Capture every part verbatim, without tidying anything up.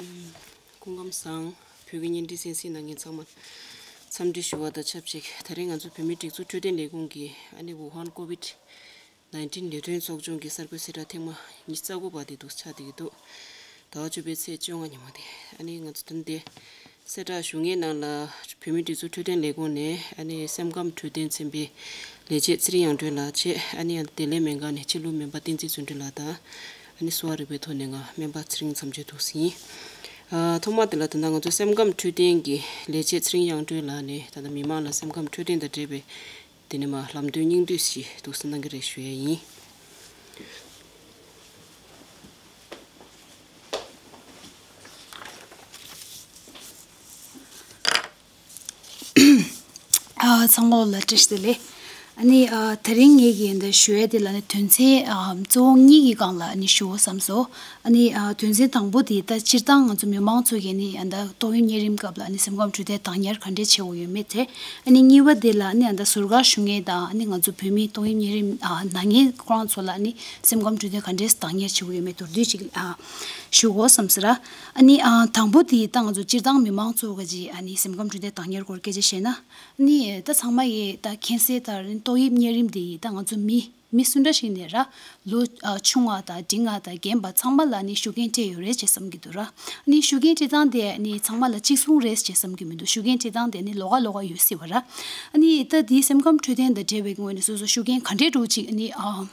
སྐུ་ཁམས་བཟང་། བོད་ཀྱི་བརྙན་འཕྲིན་གསན་གཟིགས་གནང་མཁན་ཚང་མར་འཚམས་འདྲི་ཞུ་བ་དང་ཆབས་ཅིག་དེ་རིང་ང་ཚོ་བོད་མིའི་སྒྲིག་འཛུགས་འཕྲོད་བསྟེན་ལས་ཁུངས་ཀྱིས་ཨ་ནི་ཝུ་ཧན་ཀོ་ཝིད་ནའིན་ཊིན་ནད་ཐོན་ཚོགས་ཆུང་གི་གསར་འགོད་གསལ་བསྒྲགས་ཐེངས་མ་ཉི་ཤུ་རྩ་དགུ་པ་དེ་འདུག་ཆགས་བསྡད་ཀྱི་འདུག་ཟླ་བ་བཅུ་པའི་ཚེས་བཅོ་ལྔ་ཉིན་མོ་དེ། ཨ་ནི་ང་ཚོ་ད་ལྟ་གསལ་བསྒྲགས་ཞུ་མཁན་ནང་ལ་བོད་མིའི་སྒྲིག་འཛུགས་འཕྲོད་བསྟེན་ལས་ཁུངས་ནས་ཨ་ནི་སེམས་ཁམས་འཕྲོད་བསྟེན་ཚན་པའི་ལས་བྱེད་ཚེ་རིང་དབྱངས་སྒྲོན་ལགས་བཅས། ཨ་ནི་བདེ་ལེགས་སྨན་ཁང་ནས་ཕྱི་ལུགས་སྨན་པ་བསྟན་འཛིན་བརྩོན་འགྲུས་ལགས་དང་། ཨ་ནི་གསོ་བ་རིག་པའི་ཐོག་ནས་ང་སྨན་པ་ཚེ་རིང་མཚམས་གཅོད་འདུག་ཟིན། ཨ་ཐོག་མ་དེ་ལ་ད་ལྟ་ང་ཚོ་སེམས་ཁམས་འཕྲོད་བསྟེན་གྱི་ལས་བྱེད་ཚེ་རིང་དབྱངས་སྒྲོན་ལགས་ནས་ད་ལྟ་མི་མང་ལ་སེམས་ཁམས་འཕྲོད་བསྟེན་དང་འབྲེལ་བའི་དེ་ནས་མ་ལམ་སྟོན་སྙིང་བསྡུས་ཤིག་འདུག་སེ་གནང་གི་རེད་ཞུ་ཡ་ཡིན། ཨ་ཚང་མ་ལ་བཀྲ་ཤིས་བདེ་ལེགས། ཨ་ནི་ཨ་དེ་རིང་ངེད་ཀྱིས་འདི་ཞུ་ཡ་དེ་ལ་ནི་དོན་ཚན་ཨ་གཙོ་བོ་གཉིས་ཀྱི་སྒང་ལ་ནི་ཞུ་བསམ་སོང་། ཨ་ནི་ཨ་དོན་ཚན་དང་པོ་དེ་ད་སྤྱིར་བཏང་ང་ཚོ་མི་མང་ཚོ་གིས་ནི་ཨ་ད་ཏོག་དབྱིབས་གཉན་རིམས་སྐབས་ལ་ནི་སེམས་ཁམས་འཕྲོད་བསྟེན་བདག་གཉེར་ག་འདྲས་བྱེད་དགོས་ཡོད་མེད་དེ། ཨ་ནི་གཉིས་པ་དེ་ལ་ནི་ཨ་ད་ཟུར་བཀག་ཞུ་མཁན་དང་ཨ་ནི་ང་ཚོ་བོད་མི་ཏོག་དབྱིབས་གཉན་རིམས་ཨ་ན་མཁན་ཁོ་རང་ཚོ་ལ་ནི་སེམས་ཁམས་འཕྲོད་བསྟེན་ག་འདྲས་བདག་གཉེར་བྱེད་དགོས་ཡོད་མེད་མདོར་བསྡུས་ཅིག་ཨ་ཞུ་དགོས་བསམ་ཟེར། ཨ་ནི་ཨ་དང་པོ་དེ་ད་ང་ཚོ་སྤྱིར་བཏང་མི་མང་ཚོ་ག་ཅིག་ཨ་ནི་སེམས་ཁམས་འཕྲོད་བསྟེན་བདག་གཉེར་སྐོར་སྐད་ཆ་བཤད་ན། ནི་ད་ཚང་མ་ཡིས་ད་མཁྱེན་གསལ་ལྟར་ཏོག་དབྱིབས་གཉན་རིམས་དེ་ཡིས་ད་ང་ཚོ་མི་མི་སུ་འདྲ་ཞིག་ནས་ར་ལོ་ཨ་ཆུང་བ་དང་འབྲིང་བ་དང་རྒན་པ་ཚང་མ་ལ་ནི་ཤུགས་རྐྱེན་སྤྲད་ཡོད་རེད་ཅེས་བསམ་གྱི་འདུག་ར། ནི་ཤུགས་རྐྱེན་སྤྲད་སྟངས་དེ་ནི་ཚང་མ་ལ་གཅིག་མཚུངས་རེད་ཅེས་བསམ་གྱི་མི་འདུག་ཤུགས་རྐྱེན་སྤྲད་སྟངས་དེ་ནི་ལོགས་ཀ་ལོགས་ཀ་ཡོད་སྲིད་པ་ར། ནི་ད་དེའི་སེམས་ཁམས་འཕྲོད་བསྟེན་དང་འབྲེལ་བའི་ངོས་ནས་སོ་སོ་ཤུགས་རྐྱེན་ག་འདྲས་འགྲོ་ཅིག་ནི་ཨ།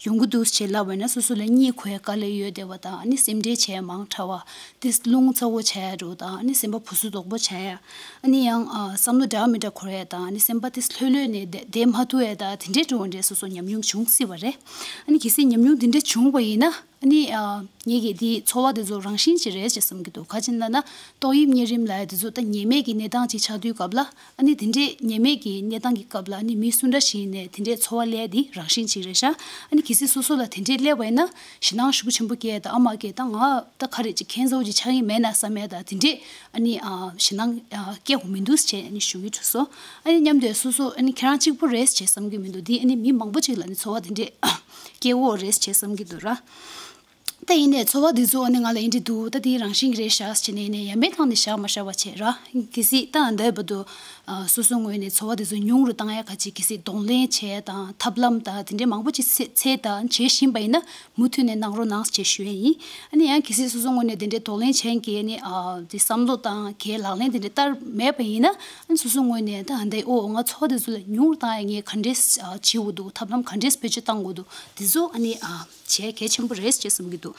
ཡོང་གི་འདུག་ཅེས་ལབ་པ་ན་སོ་སོ་ལ་གཉིད་ཁུག་ཡ་དཀའ་ལས་ཡོད་བསྡད་པ་དང་ཨ་ནི་སེམས་ཁྲལ་བྱེད་ཡ་མང་དྲགས་པ། དེ་རླུང་ཚ་བོ་བྱ་ཡ་འགྲོ་དང་ཨ་ནི་སེམས་པ་སྦུ་སུབ་རྡོག་པོ་བྱ་ཡ། ཨ་ནི་ཡང་ཨ་བསམ་བློ་འདྲ་མི་འདྲ་འཁོར་ཡ་དང་ཨ་ནི་སེམས་པ་དེ་ལྷོད་ལྷོད་ནས་བསྡད་བསྡད་མ་ཐུབ་ཡ་དང་དེ་འདྲས་འགྲོ་འདྲས་སོ་སོ་ཉམས་མྱོང་བྱུང་སྲིད་པ་རེད། ཨ་ནི་གལ་སྲིད་ཉམས་མྱོང་དེ་འདྲས་བྱུང་བ་ཡིན་ན་ཨ་ནི་ཨ་ངེད་ཀྱི་དེའི་ཚོར་བ་དེ་ཚོ་རང་བཞིན་ཅིག་རེད་ཅེས་བསམ་གྱི་འདུག་ག་ཅི་ལབ་ན་ཏོག་དབྱིབས་གཉན་རིམས་ལབ་ཡ་དེ་ཚོ་ད་ངེས་མེད་ཀྱི་གནས་སྟངས་ཅིག་ཆགས་དུས་སྐབས་ལ། ཨ་ནི་དེ་འདྲས་ཉེས་མེད་ཀྱི་གནས་སྟངས་ཀྱི་སྐབས་ལ་ཨ་ནི་མི་སུ་འདྲ་ཞིག་ནས་དེ་འདྲས་ཚོར་བ་སླེབས་དེ་རང་བཞིན་ཅིག་རེད་ཤག་ཨ་ནི་གལ་སྲིད་སོ་སོ་ལ་དེ་འདྲས་སླེབས་པ་ཡིན་ན་ཞེད་སྣང་ཤུགས་ཆེན་པོ་སྐྱེ་དང་ཨ་མ་སྐྱེ་ད་ང་ད་ག་རེ་ཅིག་ཁེན་ཚ་བོ་ཅིག་ཆགས་ཀྱི་མེད་ན་བསམ་ཡ་ད་དེ་འདྲས་ཨ་ནི་ཨ་ཞེད་སྣང་ཨ་སྐྱེ་དགོས་མི་འདུག་ཅེས་ཨ་ནི་ཞུ་གི་འདུག་སོ། ཨ་ནི་མཉམ་དུ་སོ་སོ་ཨ་ནི་ཁྱེད་རང་གཅིག་པུ་རེད་ཅེས་བསམ་གྱི་མི་འདུག་དེ་ཨ་ནི་མི་མང་པོ་ཅིག་ལ་ནི་ཚོར་བ་དེ་འདྲས་སྐྱེ་གི་ཡོད་རེད་ཅེས་བསམ་གྱི་འདུག་ར། ད་ཡིན་ནའི་ཚོར་བ་འདི་ཚོ་ཨ་ནི་ང་ལ་ཡིན་གྱི་འདུག་ད་དེ་རང་བཞིན་གྱི་རེད་ཤག་ཟེར་ནས་ཡིན་ནའི་ཡ་མེད་ཐང་ནས་བཞག་མ་བཞག་པ་བྱས་ར། གལ་སྲིད་ད་འདའི་བར་དུ་ཨ་སོ་སོའི་ངོས་ནས་ཚོར་བ་འདི་ཚོ་ཉུང་རུ་བཏང་ཡ་ག་ཅིག་གལ་སྲིད་གདོང་ལེན་བྱས་དང་ཐབས་ལམ་དང་དེ་འདྲའི་མང་པོ་ཅིག་འཚོལ་འཚོལ་དང་བྱེད་བཞིན་པ་ཡིན་ན་མུ་མཐུད་ནས་གནང་རོགས་གནང་ཞེས་ཞུ་ཡ་ཡིན། ཨ་ནི་ཡང་གལ་སྲིད་སོ་སོའི་ངོས་ནས་དེ་འདྲའི་གདོང་ལེན་བྱས་མཁན་ཨ་ནི་ཨ་དེ་བསམ་བློ་དང་གའི་ལག་ལེན་དེ་འདྲ་བསྟར་མེད་པ་ཡིན་ན་ཨ་ནི་སོ་སོའི་ངོས་ནས་ད་འདའི་ཨོ་ང་ཚོར་བ་འདི་ཚོ་ལ་ཉུང་རུ་བཏང་ཡ་ངས་ག་འདྲས་ཨ་བྱེད་དགོས་འདུག་ཐབས་ལམ་ག་འདྲས་བེད་སྤྱོད་གཏང་དགོས་འདུག་དེ་ཚོ་ཨ་ནི་ཨ། བྱེད་གལ་ཆེན་པོ་རེད་ཅེས་བསམ་གྱི་འདུག་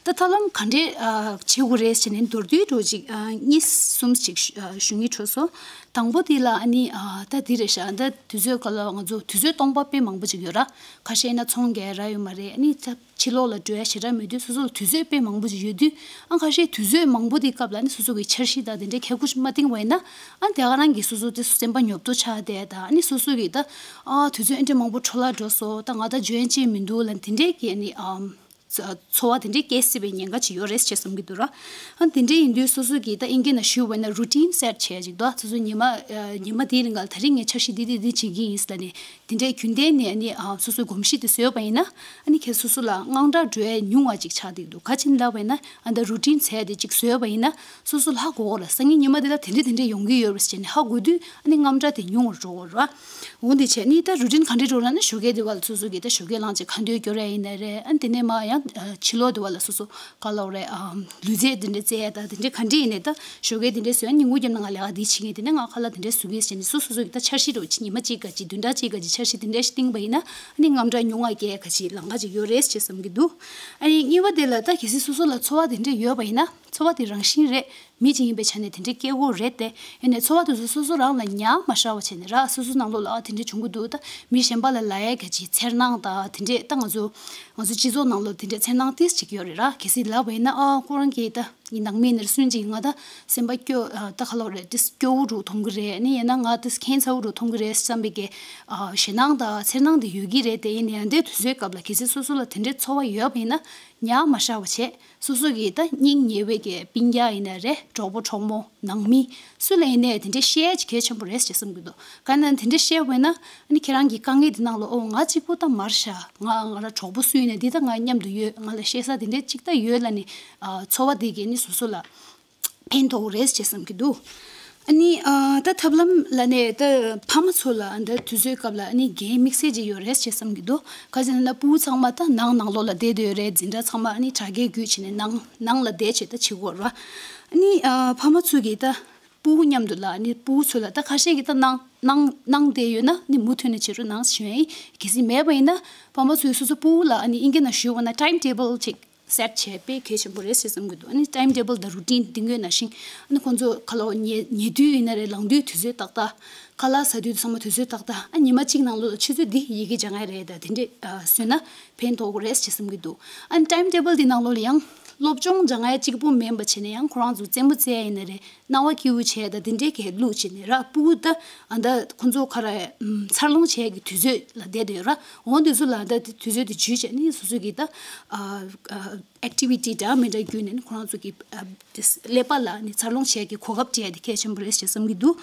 ད་ཐབས་ལམ་ག་འདྲས་ཨ་བྱེད་དགོས་རེད་ཟེར་ནས་མདོར་བསྡུས་འདྲ་བོ་ཅིག་ཨ་གཉིས་གསུམ་ཅིག་ཞུ་ཨ་ཞུ་སྙིང་བྲོ་སོང་། དང་པོ་དེ་ལ་ཨ་ནི་ཨ་ད་འདི་རེད་ཤག་ད་དུས་ཚོད་སྐབས་ལ་ང་ཚོ་དུས་ཚོད་སྟོང་པ་དཔེ་མང་པོ་ཅིག་ཡོད་ར། ཁ་ཤས་ན་ཚོང་རྒྱག་རག་ཡོད་མ་རེད། ཨ་ནི་ད་ཕྱི་ལོགས་ལ་འགྲོ་ཡ་ཞེ་དྲག་མེད་དུས་སོ་སོ་ལ་དུས་ཚོད་དཔེ་མང་པོ་ཅིག་ཡོད་དུས་ཨ་ཁ་ཤས་དུས་ཚོད་མང་པོ་དེའི་སྐབས་ལ་ཨ་ནི་སོ་སོ་གི་འཆར་གཞི་དང་དེ་འདྲའི་ཁྱབ་ཁུ་མ་བཏིང་བ་ཡིན་ན། ཨ་དེ་ག་རང་གིས་སོ་སོ་དེ་སེམས་པ་ཉོབ་ཏོ་ཆགས་བསྡད་དང་ཨ་ནི་སོ་སོ་གིས་ད་ཨ་དུས་ཚོད་ཨེ་འདྲ་མང་པོ་འཕྲོ་བརླག་འགྲོ་སོང་ད་ང་ད་འཇོན་ཅིག་མི་འདུག་ལབ་དེ་འདྲའི་གི་ཨ་ནི་ཨམ་ཚོ་བ་དེ་འདྲའི་སྐྱེ་སྲིད་པའི་ཉེན་ཁ་ཅིག་ཡོད་རེད་ཅེས་བསམ་གྱི་འདུག་ར། ཨ་དེ་འདྲའི་ཡིན་དུས་སོ་སོ་གིས་ད་ཨིན་སྐད་ནང་ཞུས་པ་ན་རུ་ཊིན་སེཊ་བྱས་ཅིག་འདུག་སོ་སོ་ཉི་མ་ཨ་ཉི་མ་དེའི་རིང་ལ་ད་རིང་ངས་འཆར་གཞི་འདི་འདི་འདི་བྱེད་ཀྱི་ཡིན་ཟེར་ནས་དེ་འདྲའི་རྒྱུན་ལྡན་ནས་ཨ་ནི་ཨ་སོ་སོའི་གོམས་གཤིས་དེ་བཟོས་པ་ཡིན་ན་ཨ་ནི་ཁྱེད་སོ་སོ་ལ་དངངས་སྐྲག་འགྲོ་ཡ་ཉུང་བ་ཅིག་ཆགས་བསྡད་ཀྱི་འདུག་ག་ཅི་ལབ་པ་ཡིན་ན། ཨ་ད་རུ་ཊིན་བྱས་ཏེ་ཅིག་བཟོས་པ་ཡིན་ན་སོ་སོ་ལ་ཧ་གོ་གི་རེད། སང་ཉིན་ཉི་མ་འདི་ལ་དེ་འདྲ་དེ་འདྲ་ཡོང་གི་ཡོད་རེད་ཟེར་ནས་ཧ་གོ་དུས་ཨ་ནི་དངངས་སྐྲག་དེ་ཉུང་བར་འགྲོ་གི་རེད་བ། འོ་འདི་བྱས་ནི་ད་རུ་ཊིན་ག་འདྲ་འགྲོ་ལབ་ན་ཞོགས་ཀས་དེ་བ་ལ་སོ་སོ་གིས་ད་ཞོགས་ཀས་ལངས་ཅིག་ཁ་འདོན་སྐྱོར་ཡ་ཡིན་ན་རེད། ཨ་ནི་དེ་ནས་མ་ཡང་ཕྱི་ལོགས་དེ་བ་ལ་སོ་སོ་ག་ལབ་རེད་ཨ་ལུས་རྩལ་དེ་འདྲ་རྩེ་ཡ་ད་དེ་འདྲ་ག་འདྲ་ཡིན་ནས་ད་ཞོགས་ཀས་དེ་འདྲ་བཟོས་ཉིན་གུང་རྒྱབ་ན་ང་ལས་ཀ་འདི་བྱེད་ངེས་དེ་ནས་ང་ཁ་ལག་དེ་འདྲ་བཟོ་གི་ཟེར་ནས་སོ་སོ་སོ་གིས་ད་འཆར་གཞི་འགྲོ་ཅིག་ཉི་མ་གཅིག་ག་ཅིག་བདུན་ཕྲག་གཅིག་ག་ཅིག་འཆར་གཞི་དེ་འདྲ་ཞིག་བཏིང་པ་ཡིན་ན་ཨ་ནི་དངངས་སྐྲག་ཉུང་བ་སྐྱེ་ཡ་ག་ཅིག་ལམ་ཁ་ཅིག་ཡོད་རེད་ཅེས་བསམ་གྱི་འདུག་ཨ་ནི་གཉིས་པ་དེ་ལ་ད་གལ་སྲིད་སོ་སོ་ལ་ཚོར་བ་དེ་འདྲ་ཡོད་པ་ཡིན་ན། ཚོར་བ་དེ་རང་བཞིན་རེད། མི་གཅིག་ཡིན་པའི་ཆ་ནས་དེ་འདྲའི་སྐྱེ་དགོས་རེད་དེ། ཡིན་ནའི་ཚོར་བ་དེ་ཚོ་སོ་སོ་རང་ལ་ཉར་མ་བཞག་པ་བྱས་ནས་ར་སོ་སོ་ནང་ལོགས་ལ་ཨ་དེ་འདྲ་བྱུང་གི་འདུག་ད་མི་གཞན་པ་ལ་ལབ་ཡ་ག་ཅིག་འཚེར་སྣང་དང་དེ་འདྲས་ད་ང་ཚོ་ང་ཚོ་སྤྱི་ཚོགས་ནང་ལོགས་དེ་འདྲས་འཚེར་སྣང་ཏིས་ཅིག་ཡོད་རེད་ར། གལ་སྲིད་ལབ་པ་ཡིན་ན་ཨ་ཁོ་རང་གིས་ད་ངའི་ནང་མི་ནར་སུན་ཅིག་ང་ད་སེམས་པ་སྐྱོ་ད་ག་ལབ་རེད་ཏིས་སྐྱོ་བོ་རུ་མཐོང་གི་རེད། ཨ་ནི་ཡིན་ན་ང་ཏིས་ཁེན་ཚ་བོ་རུ་མཐོང་གི་རེད་བསམ་པའི་གི་ཞེད་སྣང་དང་འཚེར་སྣང་དེ་ཡོད་ཀྱི་རེད་དེ། ཡིན་ནའི་ཡང་དེ་དུས་ཚོད་སྐབས་ལ་གལ་སྲིད་སོ་སོ་ལ་དེ་འདྲས་ཚོར་བ་ཡོད་པ་ཡིན་ན་ཉར་མ་བཞག་པ་བྱས། སོ་སོ་གིས་ད་སྙིང་ཉེ་བའི་གི་སྤུན་ཀྱག་ཡིན་ནའི་རེད། གྲོགས་པོ་གྲོགས་མོ་ནང་མི་སུ་ལ་ཡིན་ནའི་དེ་འདྲའི་བཤད་ཡ་གལ་ཆེན་པོ་རེད་ཅེས་བསམ་གྱི་འདུག་གང་ཡིན་ན་དེ་འདྲའི་བཤད་པ་ཡིན་ན་ཨ་ནི་ཁྱེད་རང་གི་དཀའ་ངལ་འདི་ནང་ལ་ཨོ་ང་གཅིག་པུ་ད་མ་རེད་ཤག་ང་ང་ར་གྲོགས་པོ་སུ་ཡིན་ནའི་འདི་ད་ང་མཉམ་དུ་ཡོད། ང་ལ་བཤད་ས་དེ་འདྲའི་གཅིག་ད་ཡོད་ལབ་ནས་ཨ་ཚོར་བ་དེ་གིས་ནི་སོ་སོ་ལ་ ཕན་ཐོགས་རེད་ཅེས་བསམ་གྱི་འདུག་ཨ་ནི་ཨ་ད་ཐབས་ལམ་ལ་ནས་ད་ཕ་མ་ཚོ་ལ་འདི་དུས་ཚོད་སྐབས་ལ་ཨ་ནི་འགན་དམིགས་བསལ་ཅིག་ཡོད་རེད་ཅེས་བསམ་གྱི་འདུག་ག་ཅི་ན་ན་སྤུ་གུ་ཚང་མ་ད་ནང་ནང་ལོགས་ལ་བསྡད་སྡོད་ཡོད་རེད། འཛིན་གྲྭ་ཚང་མ་ཨ་ནི་དྲ་རྒྱའི་བརྒྱུད་བྱས་ནས་ནང་ནང་ལ་བསྡད་བྱས་ད་བྱེད་དགོས་ར། ཨ་ནི་ཨ་ཕ་མ་ཚོ་གིས་ད་སྤུ་གུ་མཉམ་དུ་ལ་ཨ་ནི་སྤུ་གུ་ཚོ་ལ་ད་ཁ་ཤས་ཀྱིས་ད་ནང་ནང་ནང་བསྡད་ཡོད་ན་ཨ་ནི་མུ་མཐུད་ནས་བྱེད་རོགས་གནང་ཞུ་ཡ་ཡིན། གལ་སྲིད་མེད་པ་ཡིན་ན་ཕ་མ་ཚོས་སོ་སོ་སྤུ་གུ་ལ་ཨ་ནི་ཨིན་སྐད་ནང་ཞུས་པ་ན་time table་ཅིག་སེཊ་བྱས་དཔེ་གལ་ཆེན་པོ་རེད་ཟེར་བསམ་གྱི་འདུག་ཨ་ནི་time table་དང་routine་འདི་ངོས་ནང་བཞིན་ཨ་ནི་ཁོང་ཚོ་ཁ་ལོ་ཉལ་ཉལ་དུས་ཡིན་ན་རེད། ལངས་དུས་དུས་ཚོད་ཏག་ཏག་ཁ་ལག་ཟ་དུས་ཚང་མ་དུས་ཚོད་ཏག་ཏག་ཨ་ཉི་མ་གཅིག་ནང་ལོགས་ལ་ཆུ་ཚོད་འདི་ཡི་གེ་སྦྱང་ཡ་རེད། ད་དེ་འདྲས་ཨ་བཟོས་ན་ཕན་ཐོགས་ཀྱི་རེད་ཅེས་བསམ་གྱི་འདུག་ཨ་ནི་time table་འདི་ནང་ལོགས་ལ་ཡང་སློབ་སྦྱོང་སྦྱང་ཡ་གཅིག་པུ་མིན་པ་བྱས་ནས་ཡང་ཁོ་རང་ཚོ་རྩེད་མོ་རྩེ་ཡ་ཡིན་ན་རེད། སྣང་བ་སྐྱིད་པོ་བྱས་ད་དེ་འདྲས་ཀྱི་བླུགས་བྱས་ནས་ར་སྤུ་གུ་ད་ཨ་ད་ཁོང་ཚོ་ག་རེ་ཨམ་འཚར་ལོངས་བྱས་ཀྱི་དུས་ཚོད་ལ་བསྡད་དེ་ཡོད་ར། འོ་འདི་ཚོ་ལ་ད་དུས་ཚོད་དེ་འཇུས་བྱས་ནས་སོ་སོ་གི་ད་ཨ་ཨ་activity་འདྲ་མི་འདྲ་བརྒྱུད་ནས་ནི་ཁོ་རང་ཚོ་གི་ཨ་དེ་ཀླད་པ་ལ་ནི་འཚར་ལོངས་བྱས་ཀྱི་གོ་སྐབས་སྤྲད་ཡ་དེ་གལ་ཆེན་པོ་རེད་ཅེས་བསམ་གྱི་འདུག་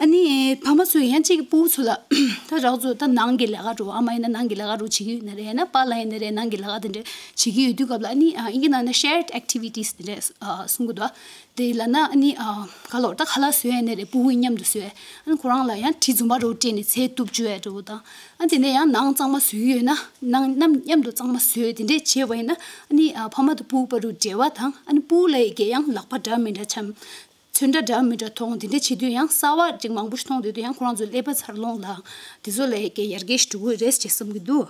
ཨ་ནི་ཕ་མ་ཚོས་ཡང་གཅིག་སྤུ་གུ་ཚོ་ལ་ད་རང་ཚོ་ད་ནང་གི་ལས་ཀ་འགྲོ་ཨ་མ་ཡིན་ན་ནང་གི་ལས་ཀ་འགྲོ་བྱེད་ཀྱི་ཡོད་ན་རེད། ཡང་ན་པཱ་ལགས་ཡིན་ན་རེད། ནང་གི་ལས་ཀ་དེ་འདྲ་བྱེད་ཀྱི་ཡོད་དུས་སྐབས་ལ་ཨ་ནི་ཨ་ཨིན་སྐད་ནང་ན་shared activities་དེ་འདྲ་ཨ་གསུང་གི་འདུག་དེ་ལ་ན་ཨ་ནི་ཨ་ག་ལོར་ད་ཁ་ལག་བཟོས་ཡ་ནི་རེད། སྤུ་གུ་མཉམ་དུ་བཟོས་ཡ་ཨ་ནི་ཁོ་རང་ལ་ཡང་གྲི་འཛུམ་པ་རོ་སྤྲད་ནས་ཚལ་གཏུབ་བཅུག་ཡ་འདྲ་བོ་དང་ཨ་དེ་ནས་ཡང་ནང་གཙང་མ་བཟོ་གི་ཡོད་ན་ནང་རྣམས་མཉམ་དུ་གཙང་མ་བཟོས་དེ་འདྲས་བྱས་པ་ཡིན་ན་ཨ་ནི་ཨ་ཕ་མ་དང་སྤུ་གུ་བར་དུ་འབྲེལ་བ་དང་ཨ་ནི་སྤུ་གུ་ལ་ཡི་གེ་ཡང་ལག་པ་འདྲ་མི་འདྲ་འཆམ། ཚོན་ཁྲ་འདྲ་མི་འདྲ་མཐོང་དེ་འདྲས་བྱེད་དུས་ཡང་གསར་བ་ཅིག་མང་པོ་ཞིག་མཐོང་དུས་དུས་ཡང་ཁོ་རང་ཚོའི་ཀླད་པ་འཚར་ལོངས་ལ་དེ་ཚོ་ལ་ཡི་གེ་ཡར་རྒྱས་ཤིག་འགྲོ་གི་རེད་ཅེས་བསམ་གྱི་འདུག་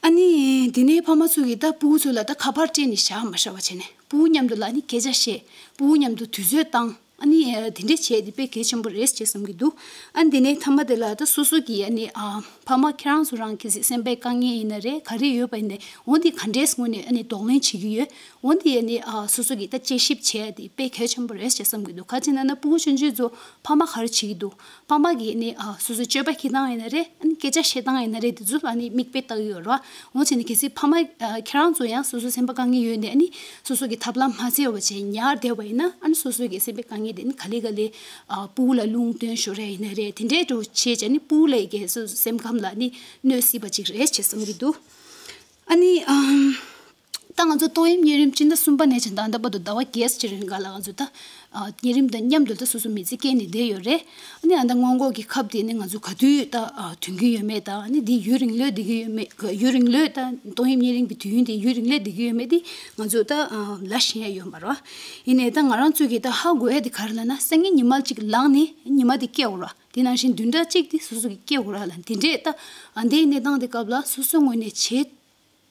ཨ་ནི་དེ་ནས་ཕ་མ་ཚོ་གིས་ད་སྤུ་གུ་ཚོ་ལ་ད་ཁ་པར་སྤྲད་ནས་བཞག་མ་བཞག་པ་བྱས་ནས་སྤུ་གུ་མཉམ་དུ་ལ་ནི་སྐད་ཆ་བཤད། སྤུ་གུ་མཉམ་དུ་དུས་ཚོད་བཏང་། ཨ་ནི་ཨ་དེ་འདྲས་བྱས་དེ་དཔེ་གལ་ཆེན་པོ་རེད་ཅེས་བསམ་གྱི་འདུག་ཨ་ནི་དེ་ནས་མཐའ་མ་དེ་ལ་ད་སོ་སོ་གིས་ཨ་ནི་ཨ་ཕ་མ་ཁྱེད་རང་ཚོ་རང་གི་སེམས་པའི་དཀའ་ངལ་ཡིན་ན་རེད། ག་རེ་ཡོད་པ་ཡིན་ནའི་འོ་འདི་ག་འདྲས་ངོས་ནས་ཨ་ནི་གདོང་ལེན་བྱེད་ཀྱི་ཡོད། འོ་འདི་ཨ་ནི་ཨ་སོ་སོ་གིས་ད་དཔྱད་ཞིབ་བྱས་དེ་དཔེ་གལ་ཆེན་པོ་རེད་ཅེས་བསམ་གྱི་འདུག་ག་ཅི་ན་ན་སྤུ་གུ་ཆུང་ཆུང་ཚོ་ཕ་མ་ག་རེ་བྱེད་ཀྱི་འདུག་ཕ་མ་གིས་ནི་ཨ་སོ་སོའི་སྤྱོད་པ་འཁྱེར་སྟངས་ཡིན་ན་རེད། ཨ་ནི་སྐད་ཆ་བཤད་སྟངས་ཡིན་ན་རེད། དེ་ཚོ་ལ་ནི་མིག་དཔེ་ལྟ་གི་ཡོད་རེད་བ། འོ་བྱས་ནས་གལ་སྲིད་ཕ་མ་ཨ་ཁྱེད་རང་ཚོ་ཡང་སོ་སོའི་སེམས་པ་དཀའ་ངལ་ཡོད་ནས་ཨ་ནི་སོ་སོ་གི་ཐབས་ལམ་མ་བཙལ་བ་བྱས་ཉར་བསྡད་པ་ཡིན་ན་ཨ་ནི་སོ་སོ་གི་སེམས་པའི་དཀའ་ངལ་དེ་ནི་ག་ལེ་ག་ལེ་ཨ་སྤུ་གུ་ལ་ལུང་སྟོན་ཤོར་ཡ་ཡིན་ན་རེད། དེ་འདྲའི་འགྲོ་བྱས་བྱས་ནི་སྤུ་གུ་ལ་ཡི་གེ་སོ་སོའི་སེམས་ཁམས་ལ་ནི་གནོད་སྲིད་པ་ཅིག་རེད་ཅེས་བསམ་གྱི་འདུག་ཨ་ནི་ཨམ། ད་ང་ཚོ་ཏོག་དབྱིབས་གཉན་རིམས་སྤྱི་ཟླ་གསུམ་པ་ནས་བྱས་ད་ལྟ་བར་དུ་ཟླ་བ་བརྒྱད་ཅིག་རིང་ག་ལ་ང་ཚོ་ད་ཨ་གཉན་རིམས་དང་མཉམ་དུ་ད་སོ་སོ་མི་ཚེ་སྐྱེལ་ནས་བསྡད་ཡོད་རེད། ཨ་ནི་ཨ་ད་སྔོན་འགོག་གི་ཁབ་དེ་ནི་ང་ཚོ་ག་དུས་ད་ཨ་ཐོན་གྱི་ཡོད་མེད་དང་ཨ་ནི་འདི་ཡུན་རིང་ལོས་བསྡད་ཀྱི་ཡོད་མེད་ཡུན་རིང་ལོས་ད་ཏོག་དབྱིབས་གཉན་རིམས་ཀྱི་དུས་ཡུན་དེ་ཡུན་རིང་ལོས་བསྡད་ཀྱི་ཡོད་མེད་དེ་ང་ཚོ་ད་ཨ་ལ་ཤེས་ཡ་ཡོད་མ་རེད་བ། ཡིན་ནའི་ད་ང་རང་ཚོས་ཀྱི་ད་ཧ་གོ་ཡ་དེ་ག་རེ་ལབ་ན་སང་ཉིན་ཉི་མ་གཅིག་ལངས་ནས་ཉི་མ་དེ་སྐྱེལ་འོ་ར། དེ་ནང་བཞིན་བདུན་ཕྲག་གཅིག་དེ་སོ་སོ་གི་སྐྱེལ་འོ་ར་ལ་དེ་འདྲས་ད་ཨ་འདའི་གནས་སྟངས་དེ་སྐབས་ལ་སོ་སོའི་ངོས་ནས་བྱེད་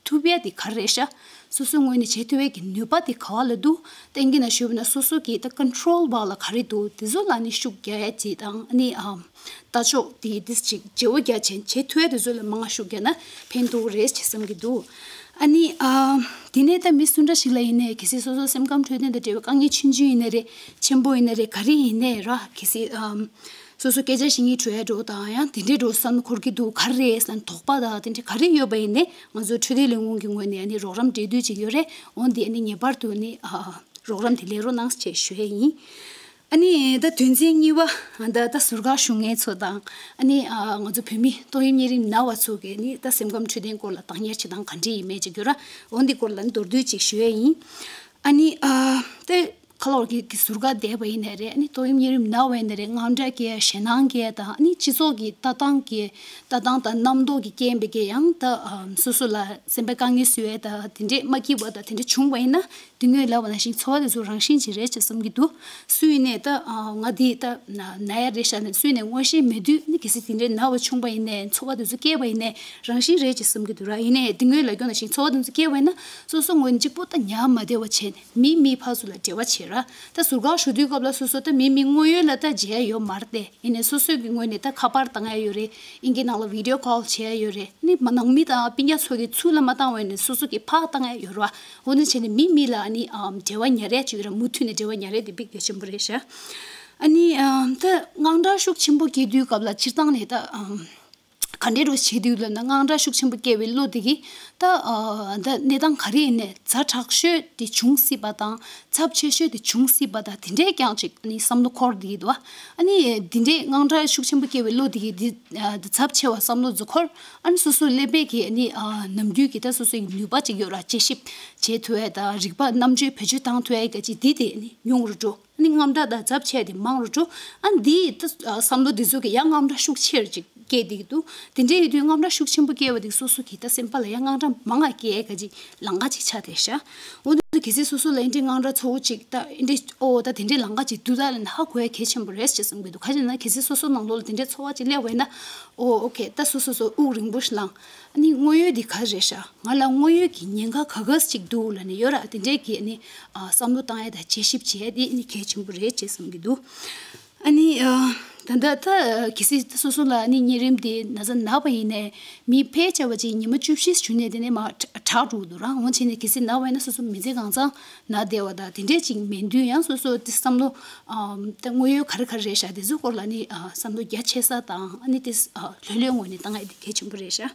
ཐུབ་ཡ་དེ་ག་རེ་རེད་ཤག་སོ་སོའི་ངོས་ནས་བྱེད་ཐུབ་ཡ་གི་ནུས་པ་དེ་ག་བ་ལ་འདུག་གཏན་འཁེལ་ན་ཞུས་པ་ན་སོ་སོ་གི་ད་ཀོན་ཊོལ་བ་ལ་ག་རེ་འདུག་དེ་ཚོ་ལ་ནི་ཤུགས་རྒྱག་ཡ་ཅིག་དང་ཨ་ནི་ཨམ་ལྟ་ཕྱོགས་དེ་དེ་ཅིག་བརྗེ་བོ་རྒྱག་ཆེན་བྱེད་ཐུབ་ཡ་དེ་ཚོ་ལ་མང་ང་ཤུགས་རྒྱག་ན་ཕན་ཐོགས་རེད་ཅེས་བསམ་གྱི་འདུག་ཨ་ནི་ཨམ་དེ་ནས་ད་མི་སུ་འདྲ་ཞིག་ལ་ཡིན་ནའི་གལ་སྲིད་སོ་སོ་སེམས་ཁམས་འཕྲོད་བསྟེན་དང་འབྲེལ་བའི་དཀའ་ངལ་ཆུང་ཆུང་ཡིན་ན་རེད་ཆེན་པོ་ཡིན་ན་རེད་ག་རེ་ཡིན་ནའི་ར་གལ་སྲིད་ཨམ། སོ་སོ་སྐད་ཆ་བཤད་སྙིང་བྲོ་ཡ་འགྲོ་དང་ཡང་དེ་འདྲའི་འགྲོ་བསམ་འཁོར་གྱི་འདུག་ག་རེ་རེད་ཟེར་ན་དོགས་པ་དང་དེ་འདྲ་ག་རེ་ཡོད་པ་ཡིན་ནའི་ང་ཚོ་འཕྲོད་བསྟེན་ལས་ཁུངས་ཀྱི་ངོས་ནས་ཨ་ནི་རོགས་རམ་སྤྲད་འདོད་ཅིག་ཡོད་རེད། འོན་ཏེ་ཨ་ནི་ངེས་པར་དུ་ནི་ཨ་རོགས་རམ་དེ་ལེན་རོགས་གནང་ཞེས་ཞུ་ཡས་ཡིན། ཨ་ནི་ད་དོན་ཚན་གཉིས་པ་ད་ད་ཟུར་བཀག་ཞུ་མཁན་ཚོ་དང་ཨ་ནི་ཨ་ང་ཚོ་བོད་མི་ཏོག་དབྱིབས་གཉན་རིམས་ན་བ་ཚོ་གི་ནི་ད་སེམས་ཁམས་འཕྲོད་བསྟེན་སྐོར་ལ་བདག་གཉེར་བྱེད་སྟངས་ག་འདྲ་ཡིན་མེད་ཅིག་གྱུར་ར། འོ་འདི་སྐོར་ལ་ནི་མདོར་བསྡུས་ཅིག་ཞུ་ཡས་ཡིན། ཨ་ནི་ཨ་ད། ཁ་ལོར་གྱི་གི་ཟུར་བཀག་བསྡད་པ་ཡིན་ནའི་རེད། ཨ་ནི་ཏོག་དབྱིབས་གཉན་རིམས་ན་བ་ཡིན་ནའི་རེད། དངངས་སྐྲག་སྐྱེ་ཡ་ཞེད་སྣང་སྐྱེ་ཡ་དང་ཨ་ནི་སྤྱི་ཚོགས་ཀྱི་ལྟ་སྟངས་ཀྱི་ལྟ་སྟངས་དང་རྣམ་རྟོག་གི་རྐྱེན་པས་ཀྱི་ཡང་ད་ཨ་སོ་སོ་ལ་སེམས་པའི་དཀའ་ངལ་བཟོ་ཡ་ད་དེ་འདྲས་མ་སྐྱིད་པ་ད་དེ་འདྲས་བྱུང་བ་ཡིན་ན་དེ་སྔོན་ལབ་པ་ནང་བཞིན་ཚོར་བ་དེ་ཚོ་རང་བཞིན་ཅིག་རེད་ཅེས་བསམ་གྱི་འདུག་སུ་ཡིན་ནའི་ད་ཨ་ང་འདི་ད་ན་ན་ཡ་རེད་ཤག་ནས་སུ་ཡིན་ནའི་མངོན་ཤེས་མེད་དུས་ནི་གལ་སྲིད་དེ་འདྲས་ན་བ་བྱུང་བ་ཡིན་ནའི་ཚོར་བ་དེ་ཚོ་སྐྱེས་པ་ཡིན་ནའི་རང་བཞིན་རེད་ཅེས་བསམ་གྱི་འདུག་ར། ཡིན་ནའི་དེ་སྔོན་ལབ་རྒྱུ་ནང་བཞིན་ཚོར་བ་དེ་ཚོ་སྐྱེས་པ་ཡིན་ན་སོ་སོ་ངོས་ནས་གཅིག་པུ་ད་ཉར་མ་བདེ་བ་བྱས་ནས། མི་མི་ཕར་ཚུར་ལ་འབྲེལ་བ་བྱེད་ར། ད་ཟུར་བཀག་ཞུ་དུས་སྐབས་ལ་སོ་སོ་ད་མི་མི་དངོས་ཡོད་ལ་ད་མཇལ་ཡོད་མ་རེད་དེ། ཡིན་ནའི་སོ་སོའི་གི་ངོས་ནས་ད་ཁ་པར་བཏང་ཡ་ཡོད་རེད། ཨིན་སྐད་ནང་ལ་བི་ཌི་ཡོ་ཀོལ་བྱེད་ཡ་ཡོད་རེད། ནི་མ་ནང་མི་དང་སྤུན་ཀྱག་ཚོ་གི་ཚུར་ལ་མ་བཏང་བ་ཡིན་ནའི་སོ་སོ་གི་ཕར་བཏང་ཡ་ཡོད་རེད་བ། འོ་ནི་བྱས་ནས་མི་མི་ལ་ནི་ཨམ་འབྲེལ་བ་ཉར་ཡ་ཅིག་ཡོད་ར། མུ་མཐུད་ནས་འབྲེལ་བ་ཉར་ཡ་དེ་དཔེ་གལ་ཆེན་པོ་རེད་ཤག་ཨ་ནི་ཨམ་ད་དངངས་སྐྲག་ཤུགས་ཆེན་པོ་སྐྱེ་དུས་སྐབས་ལ་སྤྱིར་བཏང་ནས་ད་ཨམ། ག་འདྲའི་རུ་བྱེད་དུས་ལ་ན་དངངས་སྐྲག་ཤུགས་ཆེན་པོ་སྐྱེ་བའི་བློ་དེ་གིས་ད་ཨ་ད་གནས་སྟངས་ག་རེ་ཡིན་ནའི་ཛ་དྲག་ཤོས་དེ་འབྱུང་སྲིད་པ་དང་ཚབས་ཆེ་ཤོས་དེ་འབྱུང་སྲིད་པ་དང་དེ་འདྲའི་རྐྱང་ཅིག་ནི་བསམ་བློ་འཁོར་བསྡད་ཀྱི་འདུག་ཨ་ནི་དེ་འདྲའི་དངངས་སྐྲག་ཤུགས་ཆེན་པོ་སྐྱེ་བའི་བློ་དེ་གིས་འདི་ཨ་ད་ཚབས་ཆེ་བ་བསམ་བློ་ཛ་འཁོར། ཨ་ནི་སོ་སོའི་ཀླད་པའི་གི་ནི་ཨ་ནམ་རྒྱུན་གྱི་ད་སོ་སོའི་ནུས་པ་ཅིག་ཡོད་ར། དཔྱད་ཞིབ་བྱེད་ཐུབ་ཡ་དང་རིག་པ་རྣམ་དཔྱོད་བེད་སྤྱོད་བཏང་ཐུབ་ཡ་གི་ཅིག་འདི་དེ་ནི་ཉུང་རུ་འགྲོ། ནི་དངངས་སྐྲག་དང་འཛབ་ཆེ་དེ་མང་རུ་འགྲོ། ཨ་འདི་ད་བསམ་བློ་འདི་ཚོ་གི་ཡང་དངངས་སྐྲག་ཤུགས་ཆེ་རུ་ཅིག་སྐྱེས་འདུག་དེ་འདྲའི་ཡོད་དུས་དངངས་སྐྲག་ཤུགས་ཆེན་པོ་སྐྱེས་པ་དེ་སོ་སོ་གི་ད་སེམས་པ་ལ་ཡང་དངངས་སྐྲག་མང་ང་སྐྱེས་ཀ་ཅིག་ལང་ཀ་ཅིག་ཆགས་བསྡད་ཤག་འོ་འདི་གལ་སྲིད་སོ་སོ་ལ་འདི་འདྲའི་དངངས་སྐྲག་ཚ་བོ་ཅིག་ད་འདི་འདྲའི་ཨོ་ད་དེ་འདྲའི་ལང་ཀ་ཅིག་འདུག་ད་ལབ་ན་ཧ་གོ་ཡ་གལ་ཆེན་པོ་རེད་ཅེས་བསམ་གྱི་འདུག་ག་ཅི་ན་གལ་སྲིད་སོ་སོ་ནང་ལོགས་ལ་དེ་འདྲའི་ཚོར་བ་ཅིག་སླེབས་པ་ཡིན་ན་ཨོ་ཨོ་ཁེ་ད་སོ་སོ་སོ་དབུགས་རིང་པོ་ཞིག་ལངས། ཨ་ནི་དངོས་ཡོད་འདི་ག་རེད་ཤག་ང་ལ་དངོས་ཡོད་ཀྱི་ཉེན་ཁ་ག་ག་ཅིག་འདུག་ལབ་ནས་ཡོད་ར་དེ་འདྲའི་གི་ཨ་ནི་ཨ་བསམ་བློ་བཏང་ཡ་དང་དཔྱད་ཞིབ་བྱེད་ཡ་དེ་ཨ་ནི་གལ་ཆེན་པོ་རེད་ཅེས་བསམ་གྱི་འདུག་ཨ་ནི་ཨ་ད་ལྟ་ད་གལ་སྲིད་སོ་སོ་ལ་ཨ་ནི་གཉན་རིམས་དེ་ན་ཚ་ན་བ་ཡིན་ནའི་མི་ཕལ་ཆེ་བ་ཅིག་ཉི་མ་བཅུ་བཞི་བཞུགས་ནས་དེ་ནས་མར་དྲག་འགྲོ་གི་འདུག་ར། འོ་བྱས་ནས་གལ་སྲིད་ན་བ་ཡིན་ན་སོ་སོ་མི་ཚེ་གང་ཚང་ན་བསྡད་པ་དང་དེ་འདྲས་ཅིག་མེད་དུས་ཡང་སོ་སོ་དེ་བསམ་བློ་ཨམ་ད་དངོས་ཡོད་ག་རེ་ག་རེ་རེད་ཤག་དེ་ཚོའི་སྐོར་ལ་ནི་ཨ་བསམ་བློ་རྒྱ་ཆེ་ས་དང་ཨ་ནི་དེ་ཨ་ལྷོད་ལྷོད་ངང་ནས་བཏང་ཡ་དེ་གལ་ཆེན་པོ་རེད་ཤག་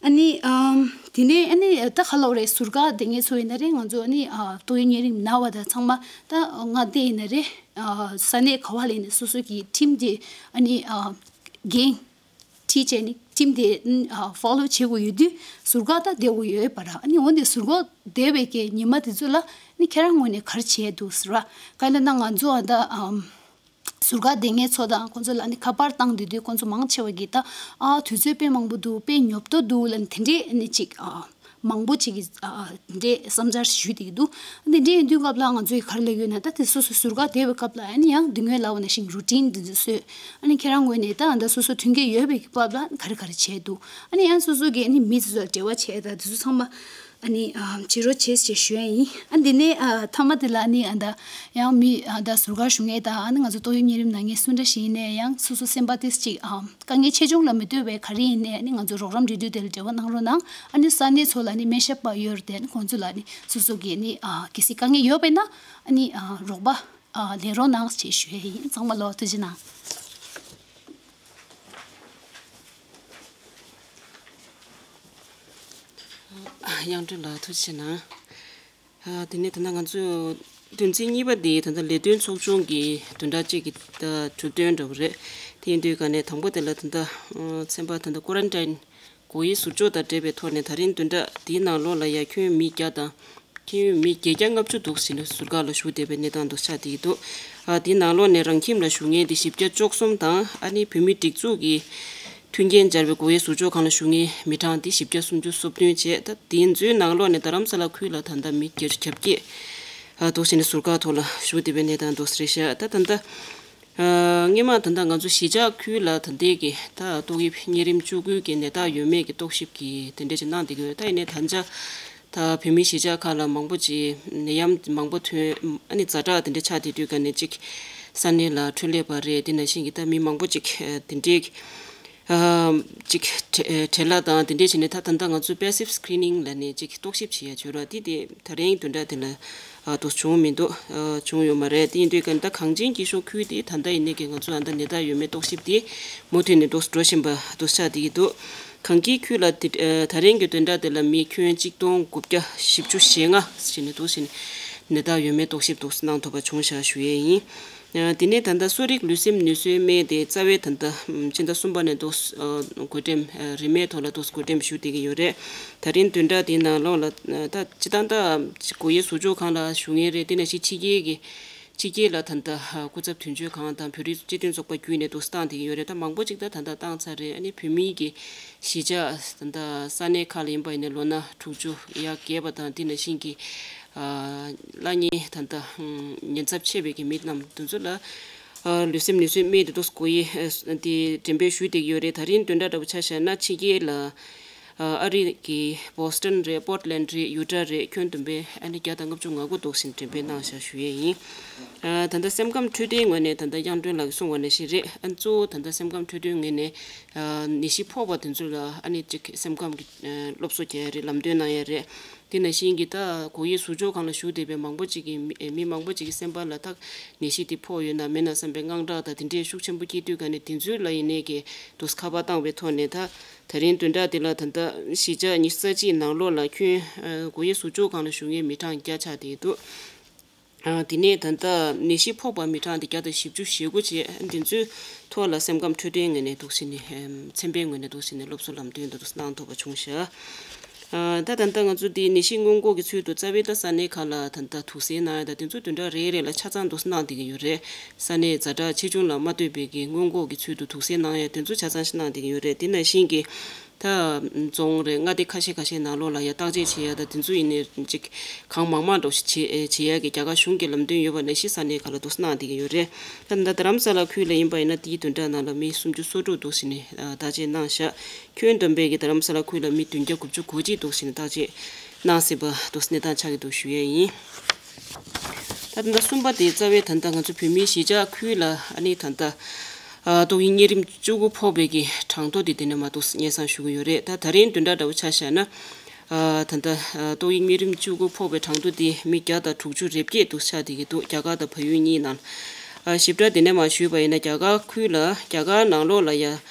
ཨ་ནི་ཨམ་དེ་ནས་ཨ་ནི་ད་ག་ལབ་རེད། ཟུར་བཀག་དེ་ངས་ཚོ་ཡིན་ན་རེད། ང་ཚོ་ཨ་ནི་ཨ་ཏོག་དབྱིབས་གཉན་རིམས་ན་བ་དང་ཚང་མ་ད་མངའ་སྡེ་ཡིན་ན་རེད། ཨ་ས་གནས་ག་བ་ལ་ཡིན་ན་སོ་སོ་གི་ཁྲིམས་དེ་ཨ་ནི་ཨ་འགན་ཁྲིད་བྱས་ནས་ཁྲིམས་དེ་ཨ་ཕོ་ལོ་བྱེད་དགོས་ཡོད་དུས་ཟུར་བཀག་ད་བསྡད་དགོས་ཡོད་པ་ར། ཨ་ནི་འོན་ཏེ་ཟུར་བཀག་བསྡད་པའི་གི་ཉི་མ་དེ་ཚོ་ལ་ཨ་ནི་ཁྱེད་རང་ངོས་ནས་ག་རེ་བྱས་འདུག་ཟེར་བ། ག་ལབ་ན་ང་ཚོ་ཨ་ད་ཨམ་ཟུར་བཀག་བསྡད་མཁན་ཚོ་དང་ཁོང་ཚོ་ལ་ཨ་ནི་ཁ་པར་བཏང་བསྡད་དུས་ཁོང་ཚོ་མང་ཆེ་བ་གིས་ད་ཨ་དུས་ཚོད་དཔེ་མང་པོ་འདུག་དཔེ་ཉོབ་ཏོ་འདུག་ལབ་ནས་དེ་འདྲས་ཨ་ནི་ཅིག་ཨ་མང་པོ་ཅིག་གིས་ཨ་འདྲའི་བསམ་འཆར་ཞུས་བསྡད་ཀྱི་འདུག་དེ་འདྲའི་ཡིན་དུས་སྐབས་ལ་ང་ཚོས་ག་རེ་ལབ་ཡོད་ན། ད་དེ་སོ་སོ་ཟུར་བཀག་བསྡད་པའི་སྐབས་ལ་ཨ་ནི་ཡང་དེ་སྔོན་ལབ་པ་ནང་བཞིན་རུ་ཊིན་འདི་ཚོ་བཟོས། ཨ་ནི་ཁྱེད་རང་ངོས་ནས་ད་ཨ་ད་སོ་སོ་མཐུན་རྐྱེན་ཡོད་པའི་སྐབས་ལ་ག་རེ་ག་རེ་བྱས་འདུག་ཨ་ནི་ཡང་སོ་སོ་གིས་ཨ་ནི་མི་དེ་ཚོ་ལ་འབྲེལ་བ་བྱས། ད་དེ་ཚོ་ཚང་མ་ཨ་ནི་ཨ་བྱེད་རོགས་བྱེད་ཅེས་ཞུ་ཡ་ཡིན། ཨ་འདི་ནས་ཨ་མཐའ་མ་དེ་ལ་ཨ་ནི་ཨ་ད་ཡང་མི་ཨ་ད་ཟུར་བཀག་ཞུ་མཁན་དང་ཨ་ནི་ང་ཚོ་ཏོག་དབྱིབས་གཉན་རིམས་ན་མཁན་སུ་འདྲ་ཞིག་ཡིན་ནའི་ཡང་སོ་སོ་སེམས་པ་ཏོག་ཙམ་ཅིག་ཨ་དཀའ་ངལ་ཆེ་ཆུང་ལ་མི་ལྟོས་པའི་ག་རེ་ཡིན་ནའི་ཨ་ནི་ང་ཚོ་རོགས་རམ་འབྲེལ་མཐུད་དེ་ལ་འབྲེལ་བ་གནང་རོགས་གནང་། ཨ་ནི་ས་གནས་ཚོ་ལ་ཨ་ནི་སྨན་ཞབས་པ་ཡོད་རེད་དེ་ཨ་ནི་ཁོང་ཚོ་ལ་ཨ་ནི་སོ་སོ་གི་ཨ་ནི་ཨ་གལ་སྲིད་དཀའ་ངལ་ཡོད་པ་ཡིན་ན་ཨ་ནི་ཨ་རོགས་པ་ཨ་ལེན་རོགས་གནང་ཞེས་ཞུ་ཡ་ཡིན། ཚང་མ་ལ་ཐུགས་རྗེ་གནང་། དབྱངས་སྒྲོན་ལགས་ཐུགས་རྗེ་གནང་། ཨ་དེ་ནས་ད་ལྟ་ང་ཚོས་དོན་ཚན་གཉིས་པ་དེ་ད་ལྟ་ལས་དོན་ཚོགས་ཆུང་གི་བདུན་ཕྲག་གཅིག་གི་ད་གྲུབ་དོན་འདྲ་བོ་རེད། དེ་ཡིན་དུས་ག་ནས་དང་པོ་དེ་ལ་ད་ལྟ་ཨ་ཚན་པ་ད་ལྟ་ཀོ་རན་ཊིན་སྒོ་དབྱེ་ཟུར་འཇོག་དང་འབྲེལ་བའི་ཐོག་ནས་ད་རིང་བདུན་ཕྲག་འདིའི་ནང་ལོགས་ལ་ཡ་ཁྱོན་མི་བརྒྱ་དང་ཁྱོན་མི་བརྒྱད་བརྒྱ་ལྔ་བཅུ་འདུག་ཟེར་ནས་ཟུར་བཀག་ལ་བཞུགས་བསྡད་པའི་གནས་སྟངས་འདུག་ཆགས་བསྡད་ཀྱི་འདུག་ཨ་དེའི་ནང་ལོགས་ནས་རང་ཁྱིམ་ལ་བཞུགས་མཁན་དེ་བཞི་བརྒྱ་བཅུ་གསུམ་དང་ཨ་ནི་བོད་མིའི་སྒྲིག་འཛུགས་ཀྱི་མཐུན་རྐྱེན་སྦྱར་བའི་སྒོ་དབྱེ་ཟུར་འཇོག་ཁང་ལ་བཞུགས་མཁན་མི་གྲངས་འདི་བཞི་བརྒྱ་སུམ་ཅུ་སོ་བདུན་བྱས། ད་འདི་ཚོའི་ནང་ལོགས་ནས་རྡ་རམ་ས་ལ་ཁུལ་ལ་ད་ལྟ་མི་བརྒྱད་ཅུ་གྱ་བརྒྱད་འདུག་བྱས་ནས་ཟུར་བཀག་ཐོག་ལ་བཞུགས་བསྡད་པའི་གནས་སྟངས་འདུག་རེད་ཤག་ད་ད་ལྟ་ཨ་སྔོན་མ་ད་ལྟ་ང་ཚོ་གཞིས་ཆགས་ཁུལ་ལ་ད་ལྟའི་གི་ད་ཏོག་དབྱིབས་གཉན་རིམས་བཅུ་དགུ་གི་ནད་རྟགས་ཡོད་མེད་ཀྱི་རྟོག་ཞིབ་ཀྱི་དེ་འདྲ་ཅིག་གནང་བསྡད་ཀྱི་ཡོད། ད་ཡིན་ནའི་ད་ཆ་ད་བོད་མིའི་གཞིས་ཆགས་ཁག་ལ་མང་པོ་ཅིག་ནད་ཡམས་མང་པོ་ཐོན། ཨ་ནི་ཛ་དྲག་དེ་འདྲ་ཆགས་བསྡད་དུས་ག་ནས་ཅིག་ས་གནས་ལ་འཕྲོད་སླེབས་པ་རེད། དེ་ནང་བཞིན་གྱི་ད་མི་མང་པོ་ཅིག་དེ་འདྲའི་ཨ་ཅིག་བྲེལ་བྲེལ་བ་དང་དེ་འདྲས་བྱས་ནས་ད་ད་ལྟ་ང་ཚོས་passive screening་ལབ་ནས་ཅིག་རྟོག་ཞིབ་བྱེད་ཡ་བྱོས་ར། དེ་དེ་ད་རིང་བདུན་ཕྲག་དེ་ལ་ཨ་འདུག་བྱུང་མི་འདུག་ཨ་བྱུང་ཡོད་མ་རེད། དེ་ཡིན་དུས་ག་ད་གངས་ཅན་སྐྱིད་གཤོངས་ཁུལ་དེ་ད་ལྟ་ཡིན་ནའི་གི་ང་ཚོ་ཨ་ད་ནད་རྟགས་ཡོད་མེད་རྟོག་ཞིབ་དེ་མུ་མཐུད་ནས་འདུག་འགྲོ་བཞིན་པ་འདུག་ཆགས་བསྡད་ཀྱི་འདུག་གངས་སྐྱིད་ཁུལ་ལ་དེ་ཨ་ད་རིང་གི་བདུན་ཕྲག་དེ་ལ་མི་ཁྱོན་གཅིག་སྟོང་དགུ་བརྒྱ་བཞི་བཅུ་ཞེ་ལྔ་ཞིག་ནས་འདུག་ཞིག་ནས་ནད་རྟགས་ཡོད་མེད་རྟོག་ཞིབ་འདུག་གནང་ཐུབ་པ་བྱུང་བཞག་ཞུ་ཡས་ཡིན། ཨ་དེ་ནས་ད་ལྟ་གསོ་རིག་ལུས་སེམས་ནུས་གསོའི་སྨན་དེ་རྩ་བའི་ད་ལྟ་ཨམ་སྤྱི་ཟླ་གསུམ་པ་ནས་འདུག་ཨ་བགོ་འགྲེམས་ཨ་རིན་མེད་ཐོག་ལ་འདུག་བགོ་འགྲེམས་ཞུ་བསྡད་ཀྱི་ཡོད་རེད། ད་རིང་བདུན་ཕྲག་དེའི་ནང་ལོགས་ལ་ཨ་ད་སྤྱིར་བཏང་ད་སྒོ་དབྱེ་ཟུར་འཇོག་ཁང་ལ་བཞུགས་མཁན་རེད། དེ་ནང་བཞིན་ཕྱི་རྒྱལ་གྱི་ཕྱི་རྒྱལ་ལ་ད་ལྟ་ཨ་སྐུ་ཚབ་དོན་གཅོད་ཁང་དང་བོད་རིགས་སྤྱི་མཐུན་ཚོགས་པ་བརྒྱུད་ནས་འདུག་བཏང་བསྡད་ཀྱི་ཡོད་རེད། ད་མང་པོ་ཅིག་ད་ད་ལྟ་བཏང་ཚར་རེད། ཨ་ནི་བོད་མིའི་གི་གཞིས་ཆགས་ད་ལྟ་ས་གནས་ཁག་ལ་ཡིན་པ་ཡིན་ན་ལོ་ན་དྲུག་ཅུ་ཡར་རྒས་པ་དང་དེ་ནང་བཞིན་གྱི་ཨ་སླ་ཉེ་ད་ལྟ་ཉེན་ཚབས་ཆེ་བའི་གི་མི་རྣམས་དེ་ཚོ་ལ་ཨ་ལུས་སེམས་ནུས་གསོའི་སྨན་དེ་ཚོ་སྒོ་དབྱེ་ཨ་དེ་འགྲེམས་སྤེལ་ཞུས་བསྡད་ཀྱི་ཡོད་རེད། ད་རིང་བདུན་ཕྲག་འདྲ་པོ་ཆ་བཞག་ན་ཕྱི་རྒྱལ་ལ་ཨ་ཨ་རི་གི་བྷོ་སི་ཊོན་རེད། པོར་ཊི་ལེན་ཌི་རེད། ཡུ་ཊ་རེད། ཁྱོན་བསྡོམས་པས་ཨ་ནི་བརྒྱ་དང་ལྔ་བཅུ་ང་དགུ་འདུག་ཟིན་འགྲེམས་སྤེལ་གནང་བཞག་ཞུ་ཡས་ཡིན། ཨ་ད་ལྟ་སེམས་ཁམས་འཕྲོད་བསྟེན་ངོས་ནས་ད་ལྟ་དབྱངས་སྒྲོན་ལགས་ཀྱིས་གསུངས་པ་ནང་བཞིན་རེད། ཨ་གཙོ་བོ་ད་ལྟ་སེམས་ཁམས་འཕྲོད་བསྟེན་ངོས་ནས་ཨ་ནད་གཞི་ཕོག་པ་དེ་ཚོ་ལ་ཨ་ནི་ཅིག་སེམས་ཁམས་ཀྱི་ཨ་སློབ་གསོ་རྒྱག་ཡ་རེད། ལམ་སྟོན་གནང་ཡ་རེད། དེ་ནང་བཞིན་གྱི་ད་སྒོ་དབྱེ་ཟུར་འཇོག་ཁང་ལ་བཞུགས་བསྡད་པའི་མང་པོ་ཅིག་གི་མི་མི་མང་པོ་ཅིག་གི་སེམས་པ་ལ་ད་ནད་གཞི་དེ་ཕོག་ཡོད་ན་མེད་ན་བསམ་པའི་དངངས་སྐྲག་དང་དེ་འདྲའི་ཤུགས་ཆེན་པོ་སྐྱེས་དུས་ག་ནས་དེ་ཚོའི་ལ་ཡིན་ནའི་གི་དུས་ཁ་པར་བཏང་བའི་ཐོག་ནས་ད་ད་རིང་བདུན་ཕྲག་འདི་ལ་ད་ལྟ་གཞིས་ཆགས་ཉི་ཤུ་རྩ་གཅིག་ནང་ལོགས་ལ་ཁྱོན་ཨ་སྒོ་དབྱེ་ཟུར་འཇོག་ཁང་ལ་བཞུགས་མཁན་མི་གྲངས་བརྒྱ་ཆགས་བསྡད་འདུག་ཨ་དེ་ནས་ད་ལྟ་ནད་གཞི་ཕོག་པ་མི་གྲངས་དེ་བརྒྱ་དང་བཞི་བཅུ་ཞེ་དགུ་བྱས། འདི་ཚོའི་ཐོག་ལ་སེམས་ཁམས་འཕྲོད་བསྟེན་ངོས་ནས་འདུག་ཟེར་ནས་ཨམ་ཚན་པའི་ངོས་ནས་འདུག་ཟེར་ནས་སློབ་གསོ་ལམ་སྟོན་དེ་འདུག་གནང་ཐུབ་པ་བྱུང་ཤག་ད་ད་ལྟ་ང་ཚོ་འདི་ནད་གཞི་སྔོན་འགོག་གི་ཚུལ་དུ་རྩ་བའི་ད་ས་གནས་ཁག་ལ་ད་ལྟ་དུག་སེལ་གནང་ཡ་ད་དེ་ཚོ་བདུན་ཕྲག་རེ་རེ་ལ་ཆ་ཚང་དུ་གནང་བསྡད་ཀྱི་ཡོད་རེད། ས་གནས་ཛ་དྲག་ཆེ་ཆུང་ལ་མ་ལྟོས་པའི་གི་སྔོན་འགོག་གི་ཚུལ་དུ་དུག་སེལ་གནང་ཡ་དེ་ཚོ་ཆ་ཚང་ཞིག་གནང་བསྡད་ཀྱི་ཡོད་རེད། དེ་ནང་བཞིན་གྱི་ད་རྫོང་རེད་མངའ་སྡེ་ཁ་ཤས་ཁ་ཤས་ནང་ལོགས་ལ་ཡ་བརྟག་དཔྱད་བྱེད་ཡ་ད་དེ་ཚོ་ཡིན་ནའི་ཅིག་གང་མང་མང་འགྲོ་ཞིག་བྱེད་བྱེད་ཡ་གི་རྒྱ་གར་གཞུང་གི་ལམ་སྟོན་ཡོད་པ་ནང་བཞིན་ས་གནས་ཁག་ལ་དུག་སེལ་གནང་བསྡད་ཀྱི་ཡོད་རེད། ད་ད་རྡ་རམ་ས་ལ་ཁུལ་ལ་ཡིན་པ་ཡིན་ན་དེའི་བདུན་ཕྲག་ནང་ལ་མི་སུམ་ཅུ་སོ་དྲུག་དུག་སེལ་ནས་བརྟག་དཔྱད་གནང་ཤག་ཁྱོན་བསྡོམས་པའི་གི་རྡ་རམ་ས་ལ་ཁུལ་ལ་མི་བདུན་བརྒྱ་དགུ་བཅུ་གོ་གཅིག་དུག་སེལ་ནས་བརྟག་དཔྱད་གནང་ཟིན་པ་དུག་སེལ་གནས་སྟངས་ཆགས་ཀྱི་འདུག་ཞུ་ཡས་ཡིན། ད་ད་ལྟ་གསུམ་པ་དེ་རྩ་བའི་ད་ལྟ་ང་ཚོ་བོད་མིའི་གཞིས་ཆགས་ཁུལ་ལ་ཨ་ནི་ད་ལྟ་ཨ་ཏོག་དབྱིབས་གཉན་རིམས་བཅུ་དགུ་ཕོག་པའི་གི་གྲངས་ཐོ་དེ་དེ་ནས་མ་གཏོགས་སྙན་སེང་ཞུ་གི་ཡོད་རེད། ད་ད་རིང་བདུན་ཕྲག་འདྲ་བོ་ཆ་བཞག་ན་ཨ་ད་ལྟ་ཨ་ཏོག་དབྱིབས་གཉན་རིམས་བཅུ་དགུ་ཕོག་པའི་གྲངས་ཐོ་དེ་མི་བརྒྱ་དང་དྲུག་ཅུ་རེ་བརྒྱད་དུ་ཆགས་བསྡད་ཀྱི་འདུག་རྒྱ་གར་དང་བལ་ཡུལ་གཉིས་ནང་། ཨ་ཞིབ་ཕྲ་དེ་ནས་མར་ཞུས་པ་ཡིན་ན་རྒྱ་གར་ཁུལ་ལ་རྒྱ་གར་ནང་ལོགས་ལ་ཡ་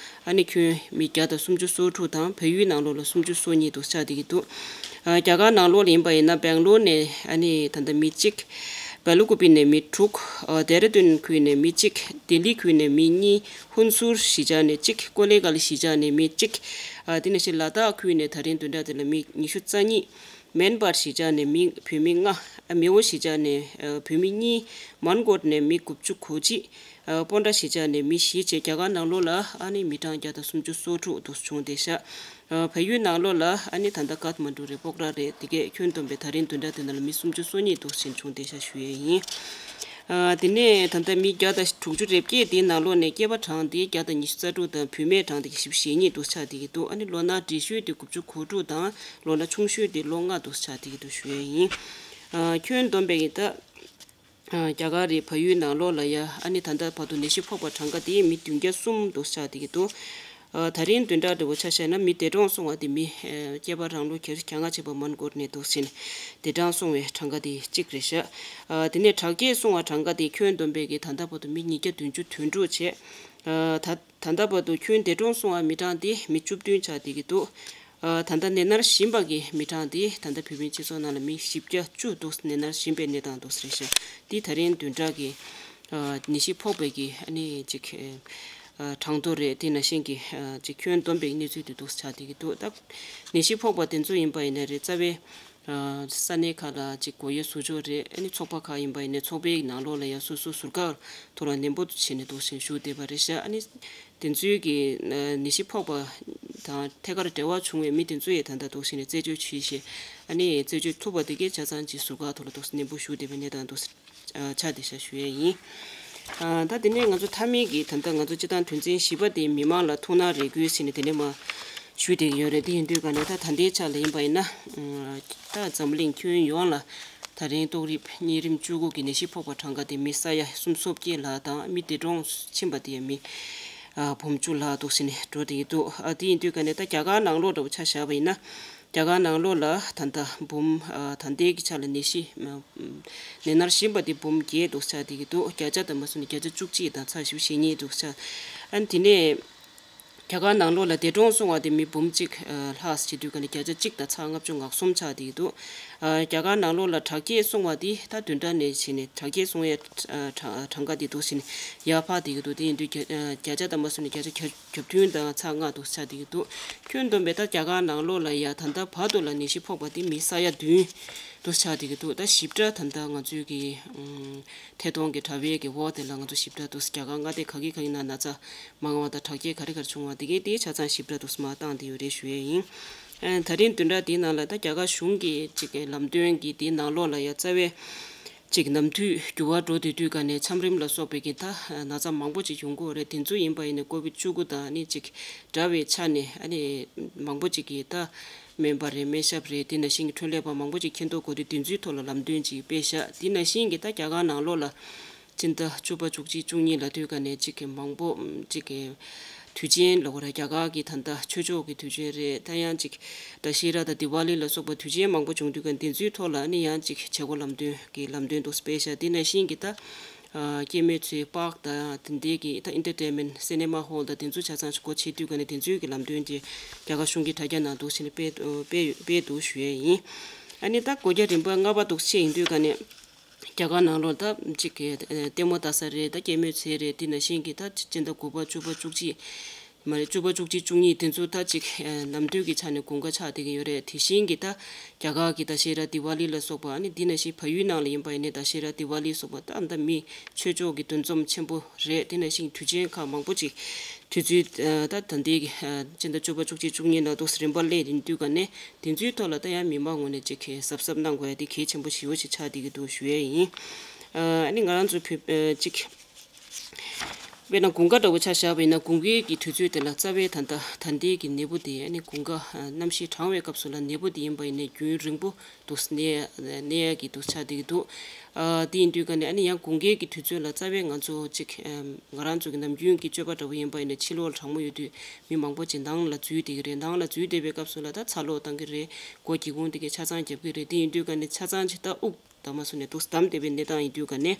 ཨ་ནི་ཁྱོན་མི་བརྒྱ་དང་སུམ་ཅུ་སོ་དྲུག་དང་བལ་ཡུལ་ནང་ལོགས་ལ་སུམ་ཅུ་སོ་གཉིས་དུ་ཆགས་བསྡད་ཀྱི་འདུག་ཨ་རྒྱ་གར་ནང་ལོགས་ལ་ཡིན་པ་ཡིན་ན་སྦེང་ལོར་ནས་ཨ་ནི་ད་ལྟ་མི་གཅིག་བལ་ལུ་ཀུ་པི་ནས་མི་དྲུག་ཨ་ལྡེ་ར་ལྡུན་ཁུལ་ནས་མི་གཅིག་ལྡི་ལི་ཁུལ་ནས་མི་གཉིས། ཧུན་སུར་གཞིས་ཆགས་ནས་གཅིག་ཀོ་ལེ་གལ་གཞིས་ཆགས་ནས་མི་གཅིག་ཨ་དེ་ནང་བཞིན་ལ་དྭགས་ཁུལ་ནས་ད་རིང་བདུན་ཕྲག་དེ་ལ་མི་ཉི་ཤུ་རྩ་གཉིས། མན་སྦར་གཞིས་ཆགས་ནས་མི་བོད་མི་ལྔ། ཨ་མེའོ་གཞིས་ཆགས་ནས་ཨ་བོད་མི་གཉིས། མོན་གྷོ་ནས་མི་དགུ་བཅུ་གོ་གཅིག་ཨ་སྤོན་ཊ་གཞིས་ཆགས་ནས་མི་བཞི་བཅས་རྒྱ་གར་ནང་ལོགས་ལ་ཨ་ནི་མི་གྲངས་བརྒྱ་དང་སུམ་ཅུ་སོ་དྲུག་དུ་བྱུང་བསྡད་ཤག་ཨ་བལ་ཡུལ་ནང་ལོགས་ལ་ཨ་ནི་ད་ལྟ་ཀཐ་མན་ཌུ་རེད་པོག་ར་རེད་དེ་གས་ཁྱོན་བསྡོམས་པའི་ད་རིང་བདུན་ཕྲག་དེ་ནང་ལ་མི་སུམ་ཅུ་སོ་གཉིས་དུ་ཕྱིན་བྱུང་བསྡད་ཤག་ཞུ་ཡས་ཡིན། ཨ་དེ་ནས་ད་ལྟ་མི་བརྒྱ་དང་དྲུག་ཅུ་རེ་བརྒྱད་དེའི་ནང་ལོགས་ནས་སྐྱེས་པ་གྲངས་དེ་བརྒྱ་དང་ཉི་ཤུ་རྩ་དྲུག་དང་བུད་མེད་གྲངས་དེ་བཞི་བཅུ་ཞེ་གཉིས་དུ་ཆགས་བསྡད་ཀྱི་འདུག་ཨ་ནི་ལོ་ན་བགྲེས་ཤོས་དེ་དགུ་བཅུ་གོ་དྲུག་དང་། ལོ་ན་ཆུང་ཤོས་དེ་ལོ་ལྔ་དུ་ཆགས་བསྡད་ཀྱི་འདུག་ཞུ་ཡས་ཡིན། ཨ་ཁྱོན་བསྡོམས་པའི་གི་ད་ཨ་རྒྱ་གར་རེད་བལ་ཡུལ་ནང་ལོགས་ལ་ཡ་ཨ་ནི་ད་ལྟ་བར་དུ་ནད་གཞི་ཕོག་པ་གྲངས་ཀ་དེ་མི་བདུན་བརྒྱ་གསུམ་དུ་ཆགས་བསྡད་ཀྱི་འདུག་ཨ་ད་རིང་བདུན་ཕྲག་འདྲ་བོ་ཆ་བཞག་ན་མི་འདས་གྲོངས་སོང་བ་དེ་མི་ཨ་སྐྱེས་པ་རང་ལོ་བརྒྱད་ཅུ་གྱ་ལྔ་བྱས་པ་མོན་གྷོ་ནས་འདུག་ཟིན་འདས་གྲོངས་སོང་བའི་གྲངས་ཀ་དེ་གཅིག་རེད་ཤག་ཨ་དེ་ནས་དྲག་སྐྱེད་སོང་བ་གྲངས་ཀ་དེ་ཁྱོན་བསྡོམས་པའི་གི་ད་ལྟ་བར་དུ་མི་ཉིས་བརྒྱ་བདུན་ཅུ་དོན་དྲུག་བྱས། ཨ་ད་ད་ལྟ་བར་དུ་ཁྱོན་འདས་གྲོངས་སོང་བ་མི་གྲངས་དེ་མི་བཅུ་བདུན་ཆགས་བསྡད་ཀྱི་འདུག་ཨ་ད་ལྟ་ནད་མནར་བཞིན་པ་གི་མི་གྲངས་དེ་ད་ལྟ་བོད་མིའི་སྤྱི་ཚོགས་ནང་ལ་མི་བཞི་བརྒྱ་བཅུ་འདུག་ནད་མནར་བཞིན་པའི་གནས་སྟངས་འདུག་ཟེར་ཤག་འདི་ད་རིང་བདུན་ཕྲག་གི་ཨ་ནད་གཞི་ཕོག་པའི་གི་ཨ་ནི་ཅིག་ཨ་གྲངས་ཐོ་རེད། དེ་ནང་བཞིན་གྱི་ཨ་ཅིག་ཁྱོན་བསྡོམས་པའི་གནས་ཚུལ་དེ་འདུག་ཆགས་བསྡད་ཀྱི་འདུག་ད་ནད་གཞི་ཕོག་པ་དེ་ཚོ་ཡིན་པ་ཡིན་ན་རེད་རྩ་བའི་ཨ་ས་གནས་ཁག་ལ་ཅིག་སྒོ་དབྱེ་བཟོ་ཕྱོགས་རེད། ཨ་ནི་ཚོགས་པ་ཁག་ཡིན་པ་ཡིན་ནའི་ཚོགས་པའི་ནང་ལོགས་ལ་ཡང་སོ་སོ་ཟུར་བཀག་ཐོག་ལ་ནན་པོ་བྱས་ནས་འདུག་ཟེར་ཞུ་བསྡད་པ་རེད་ཤག་ཨ་ནི་དེ་ཚོའི་གི་ཨ་ནད་གཞི་ཕོག་པ་དང་ཐད་ཀར་འབྲེལ་བ་བྱུང་བའི་མི་དེ་ཚོ་ཡང་ད་ལྟ་འདུག་ཟེར་ནས་རྩད་གཅོད་བྱས་ཤག་ཨ་ནི་རྩད་གཅོད་ཐུབ་པ་དེ་གས་ཆ་ཚང་ཅིག་ཟུར་བཀག་ཐོག་ལ་འདུག་ཟེར་ནན་པོ་ཞུ་བསྡད་པའི་གནས་སྟངས་འདུག་ཟེར་ཨ་ཆགས་བསྡད་ཤག་ཞུ་ཡས་ཡིན། ཨ་ད་དེ་ནས་ང་ཚོ་མཐའ་མའི་གི་ད་ལྟ་ང་ཚོ་སྤྱི་བཏང་དོན་ཚན་བཞི་པ་དེ་མི་མང་ལ་ཐུགས་སྣང་རེ་སྐུལ་ཟེར་ནས་དེ་ནས་མར་ཞུས་བསྡད་ཀྱི་ཡོད་རེད། དེ་ཡིན་དུས་ག་ནས་ད་ད་ལྟའི་ཆ་ལ་ཡིན་པ་ཡིན་ན་ཨ་ད་འཛམ་གླིང་ཁྱོན་ཡོངས་ལ་ད་རིང་ཏོག་དབྱིབས་གཉན་རིམས་བཅུ་དགུ་གི་ནད་གཞི་ཕོག་པ་གྲངས་ཀ་དེ་མི་ས་ཡ་སུམ་ཅུ་སོ་བརྒྱད་ལྷག་དང་མི་འདས་གྲོངས་ཕྱིན་པ་དེ་ཡང་མི་ཨ་འབུམ་བཅུ་ལྷག་འདུག་ཟེར་ནས་འགྲོ་བསྡད་ཀྱི་འདུག་ཨ་དེ་ཡིན་དུས་ག་ནས་ད་རྒྱ་གར་ནང་ལོགས་འདྲ་བོ་ཆ་བཞག་པ་ཡིན་ན། རྒྱ་གར་ནང་ལོགས་ལ་ད་ལྟ་འབུམ་ཨ་ད་ལྟའི་གི་ཆ་ལ་ནད་གཞི་ཨ་ནད་མནར་བཞིན་པ་དེ་འབུམ་བརྒྱད་འདུག་ཆགས་བསྡད་ཀྱི་འདུག་བརྒྱ་ཆ་དང་མ་སོང་ནས་བརྒྱ་ཆ་བཅུ་གཅིག་དང་ཚེག་བཞི་བཅུ་ཞེ་གཉིས་འདུག་ཆགས། ཨ་ནི་དེ་ནས་རྒྱ་གར་ནང་ལོགས་ལ་འདས་གྲོངས་སོང་བ་དེ་མི་འབུམ་གཅིག་ཨ་ལྷག་བྱེད་དུས་ག་ནས་བརྒྱ་ཆ་གཅིག་དང་ཚེག་ལྔ་བཅུ་ང་གསུམ་ཆགས་བསྡད་ཀྱི་འདུག་ཨ་རྒྱ་གར་ནང་ལོགས་ལ་དྲག་སྐྱེད་སོང་བ་དེ་ད་བདུན་ཕྲག་ནས་བྱས་ནས་དྲག་སྐྱེད་སོང་ཡ་ཨ་གྲངས་ཀ་དེ་འདུག་བྱས་ནས་ཡར་འཕར་བསྡད་ཀྱི་འདུག་དེ་ཡིན་དུས་བརྒྱ་ཨ་བརྒྱ་ཆ་དང་མ་སོང་ནས་བརྒྱ་ཆ་གྱ་གྱ་བདུན་དང་ཚེག་ལྔ་འདུག་ཆགས་བསྡད་ཀྱི་འདུག་ཁྱོན་བསྡོམས་པས་ད་རྒྱ་གར་ནང་ལོགས་ལ་ཡ་ད་ལྟ་བར་དུ་ལ་ནད་གཞི་ཕོག་པ་དེ་མི་ས་ཡ་བདུན་འདུག་ཆགས་བསྡད་ཀྱི་འདུག་ད་ཞིབ་ཕྲ་ད་ལྟ་ང་ཚོའི་གི་ཨུམ་ཐད་གཏོང་གི་དྲ་བའི་གི་འོག་དེ་ལ་ང་ཚོ་ཞིབ་ཕྲ་འདུག་རྒྱ་གར་མངའ་སྡེ་ག་གི་ག་གི་ནང་ན་ཚ་མང་བ་དང་དྲག་སྐྱེད་ག་རེ་ག་རེ་བྱུང་བ་དེ་གའི་དེའི་ཆ་ཚང་ཞིབ་ཕྲ་འདུག་མར་བཏང་བསྡད་ཡོད་རེད་ཞུ་ཡས་ཡིན། ཨ་ད་རིང་བདུན་ཕྲག་དེའི་ནང་ལ་ད་རྒྱ་གར་གཞུང་གི་ཅིག་གི་ལམ་སྟོན་གྱི་དེའི་ནང་ལོགས་ལ་ཡ་རྩ་བའི་ཅིག་ནམ་དུས་འགྱུར་བ་འགྲོ་བསྡད་དུས་ག་ནས་ཆམ་རིམས་ལ་སོགས་པའི་གི་ད་ན་ཚ་མང་པོ་ཅིག་ཡོང་གི་ཡོད་རེད། དེ་ཚོ་ཡིན་པ་ཡིན་ནའི་ཀོ་བིད་བཅུ་དགུ་དང་ཨ་ནི་ཅིག་འདྲ་བའི་ཆ་ནས་ཨ་ནི་མང་པོ་ཅིག་གིས་ད་སྨན་པ་རེད་སྨན་ཞབས་རེད་དེ་ནང་བཞིན་གྱི་འཕྲོད་ལས་པ་མང་པོ་ཅིག་མཁྱེན་རྟོགས་དགོས་དུས་དེ་ཚོའི་ཐོག་ལ་ལམ་སྟོན་ཅིག་སྤེལ་ཤག་དེ་ནང་བཞིན་གྱི་ད་རྒྱ་གར་ནང་ལོགས་ལ་སྤྱི་ཟླ་བཅུ་པ་བཅུ་གཅིག་བཅུ་གཉིས་ལ་དུས་ག་ནས་ཅིག་གི་མང་པོ་ཅིག་གི་དུས་ཆེན་ལ་གོ་ར་རྒྱ་གར་གྱི་ད་ལྟ་ཆོས་ཕྱོགས་ཀྱི་དུས་ཆེན་རེད། ད་ཡང་ཅིག་ད་ཤེ་ར་དང་དི་ཝ་ལི་ལ་སོགས་པ་དུས་ཆེན་མང་པོ་བྱུང་དུས་ག་དེ་ཚོའི་ཐོག་ལ་ནི་ཡང་ཅིག་བྱེད་སྒོ་ལམ་སྟོན་གྱི་ལམ་སྟོན་དུ་སྤེལ་ཤག་དེ་ནང་བཞིན་གྱི་ད་ཨ་སྐྱེད་མོས་ཚལ་པཱརྐ་དང་དེ་འདྲའི་གི་ད་ཨེན་ཊར་ཊེན་མེན་ཊི་སི་ནེ་མ་ཧོལ་དང་དེ་ཚོ་ཆ་ཚང་སྒོ་ཕྱེ་དུས་ག་ནས་དེ་ཚོའི་གི་ལམ་སྟོན་དེ་རྒྱ་གར་གཞུང་གི་དྲ་རྒྱ་ནང་འདུག་ཟེར་ནས་སྤེལ་སྤེལ་སྤེལ་འདུག་ཞུ་ཡས་ཡིན། ཨ་ནི་ད་སྒོ་རྒྱ་རིམ་པ་ལྔ་པ་འདུག་ཕྱེ་ཡིན་དུས་ག་ནས་རྒྱ་གར་ནང་ལོགས་ད་ཅིག་གི་ལྟད་མོ་ལྟ་ས་རེད། ད་སྐྱེད་མོས་ཚལ་རེད། དེ་ནང་བཞིན་གྱི་ད་སྤྱི་ཟླ་དགུ་པ་བཅུ་པ་བཅུ་གཅིག་ མ་རེད། བཅུ་པ་བཅུ་གཅིག་བཅུ་གཉིས་དེ་ཚོ་ད་ཅིག་ཨ་ནམ་དུས་ཀྱི་ཆ་ནས་དགུན་ཁ་ཆགས་བསྡད་ཀྱི་ཡོད་རེད། དེ་བཞིན་གྱི་ད་རྒྱ་གར་གྱི་ད་ཤེ་ར་དི་ཝ་ལི་ལ་སོགས་པ། ཨ་ནི་འདི་ནང་བཞིན་བལ་ཡུལ་ནང་ལ་ཡིན་པ་ཡིན་ནའི་ད་ཤེ་ར་དི་ཝ་ལི་སོགས་པ་ད་ད་མི་ཆོས་ཕྱོགས་ཀྱི་འདུ་འཛོམས་ཆེན་པོ་རེད། དེ་ནང་བཞིན་དུས་ཆེན་ཁག་མང་པོ་ཅིག་དུས་ཚོད་ཨ་ད་ད་ལྟའི་གི་ཨ་སྤྱི་ཟླ་བཅུ་པ་བཅུ་གཅིག་བཅུ་གཉིས་ནང་འདུག་སེ་རིམ་པ་སླེབས་ཡིན་དུས་ག་ནས་དེ་ཚོའི་ཐོག་ལ་ད་ཡང་མི་མང་ངོས་ནས་ཅིག་གཟབ་གཟབ་གནང་དགོས་ཡ་དེ་གལ་ཆེན་པོ་ཞེ་པོ་ཞིག་ཆགས་བསྡད་ཀྱི་འདུག་ཞུ་ཡ་ཡིན། ཨ་ནི་ང་རང་ཚོ་བོད་ཨ་ཅིག་དཔེར་ན་དགུན་ཁ་འདྲ་བོ་ཆ་བཞག་པ་ཡིན་ན་དགུན་ཁའི་གི་དུས་ཚོད་དེ་ལ་རྩ་བའི་ད་ལྟ་ད་ལྟའི་གི་ནད་འབུ་དེ། ཨ་ནི་དགུན་ཁ་ཨ་གནམ་གཤིས་གྲང་བའི་སྐབས་སུ་ལ་ནད་འབུ་དེ་ཡིན་པ་ཡིན་ནའི་རྒྱུན་རིང་པོ་འདུག་གནས་གནས་ཡ་གི་འདུག་ཆགས་བསྡད་ཀྱི་འདུག་ཨ་དེ་ཡིན་དུས་ག་ནས་ཨ་ནི་ཡང་དགུན་ཁའི་གི་དུས་ཚོད་ལ་རྩ་བའི་ང་ཚོ་ཅིག་ཨ་ང་རང་ཚོ་གི་ནམ་རྒྱུན་གྱི་སྤྱོད་པ་འདྲ་བོ་ཡིན་པ་ཡིན་ནའི་ཕྱི་ལོགས་ལ་གྲང་མོ་ཡོད་དུས་མི་མང་པོ་ཅིག་ནང་ལ་འཛུལ་བསྡད་ཀྱི་རེད། ནང་ལ་འཛུལ་བསྡད་པའི་སྐབས་སུ་ལ་ད་ཚ་གློག་བཏང་གི་རེད། སྒོ་སྒེའུ་ཁུང་དེ་གའི་ཆ་ཚང་བརྒྱབ་ཀྱི་རེད། དེ་ཡིན་དུས་ག་ནས་ཆ་ཚང་ཅིག་ད་དབུགས་ད་མ་སོང་ནས་འདུག་བསྡམས་བསྡད་པའི་གནས་སྟངས་ཡིན་དུས་ག་ནས།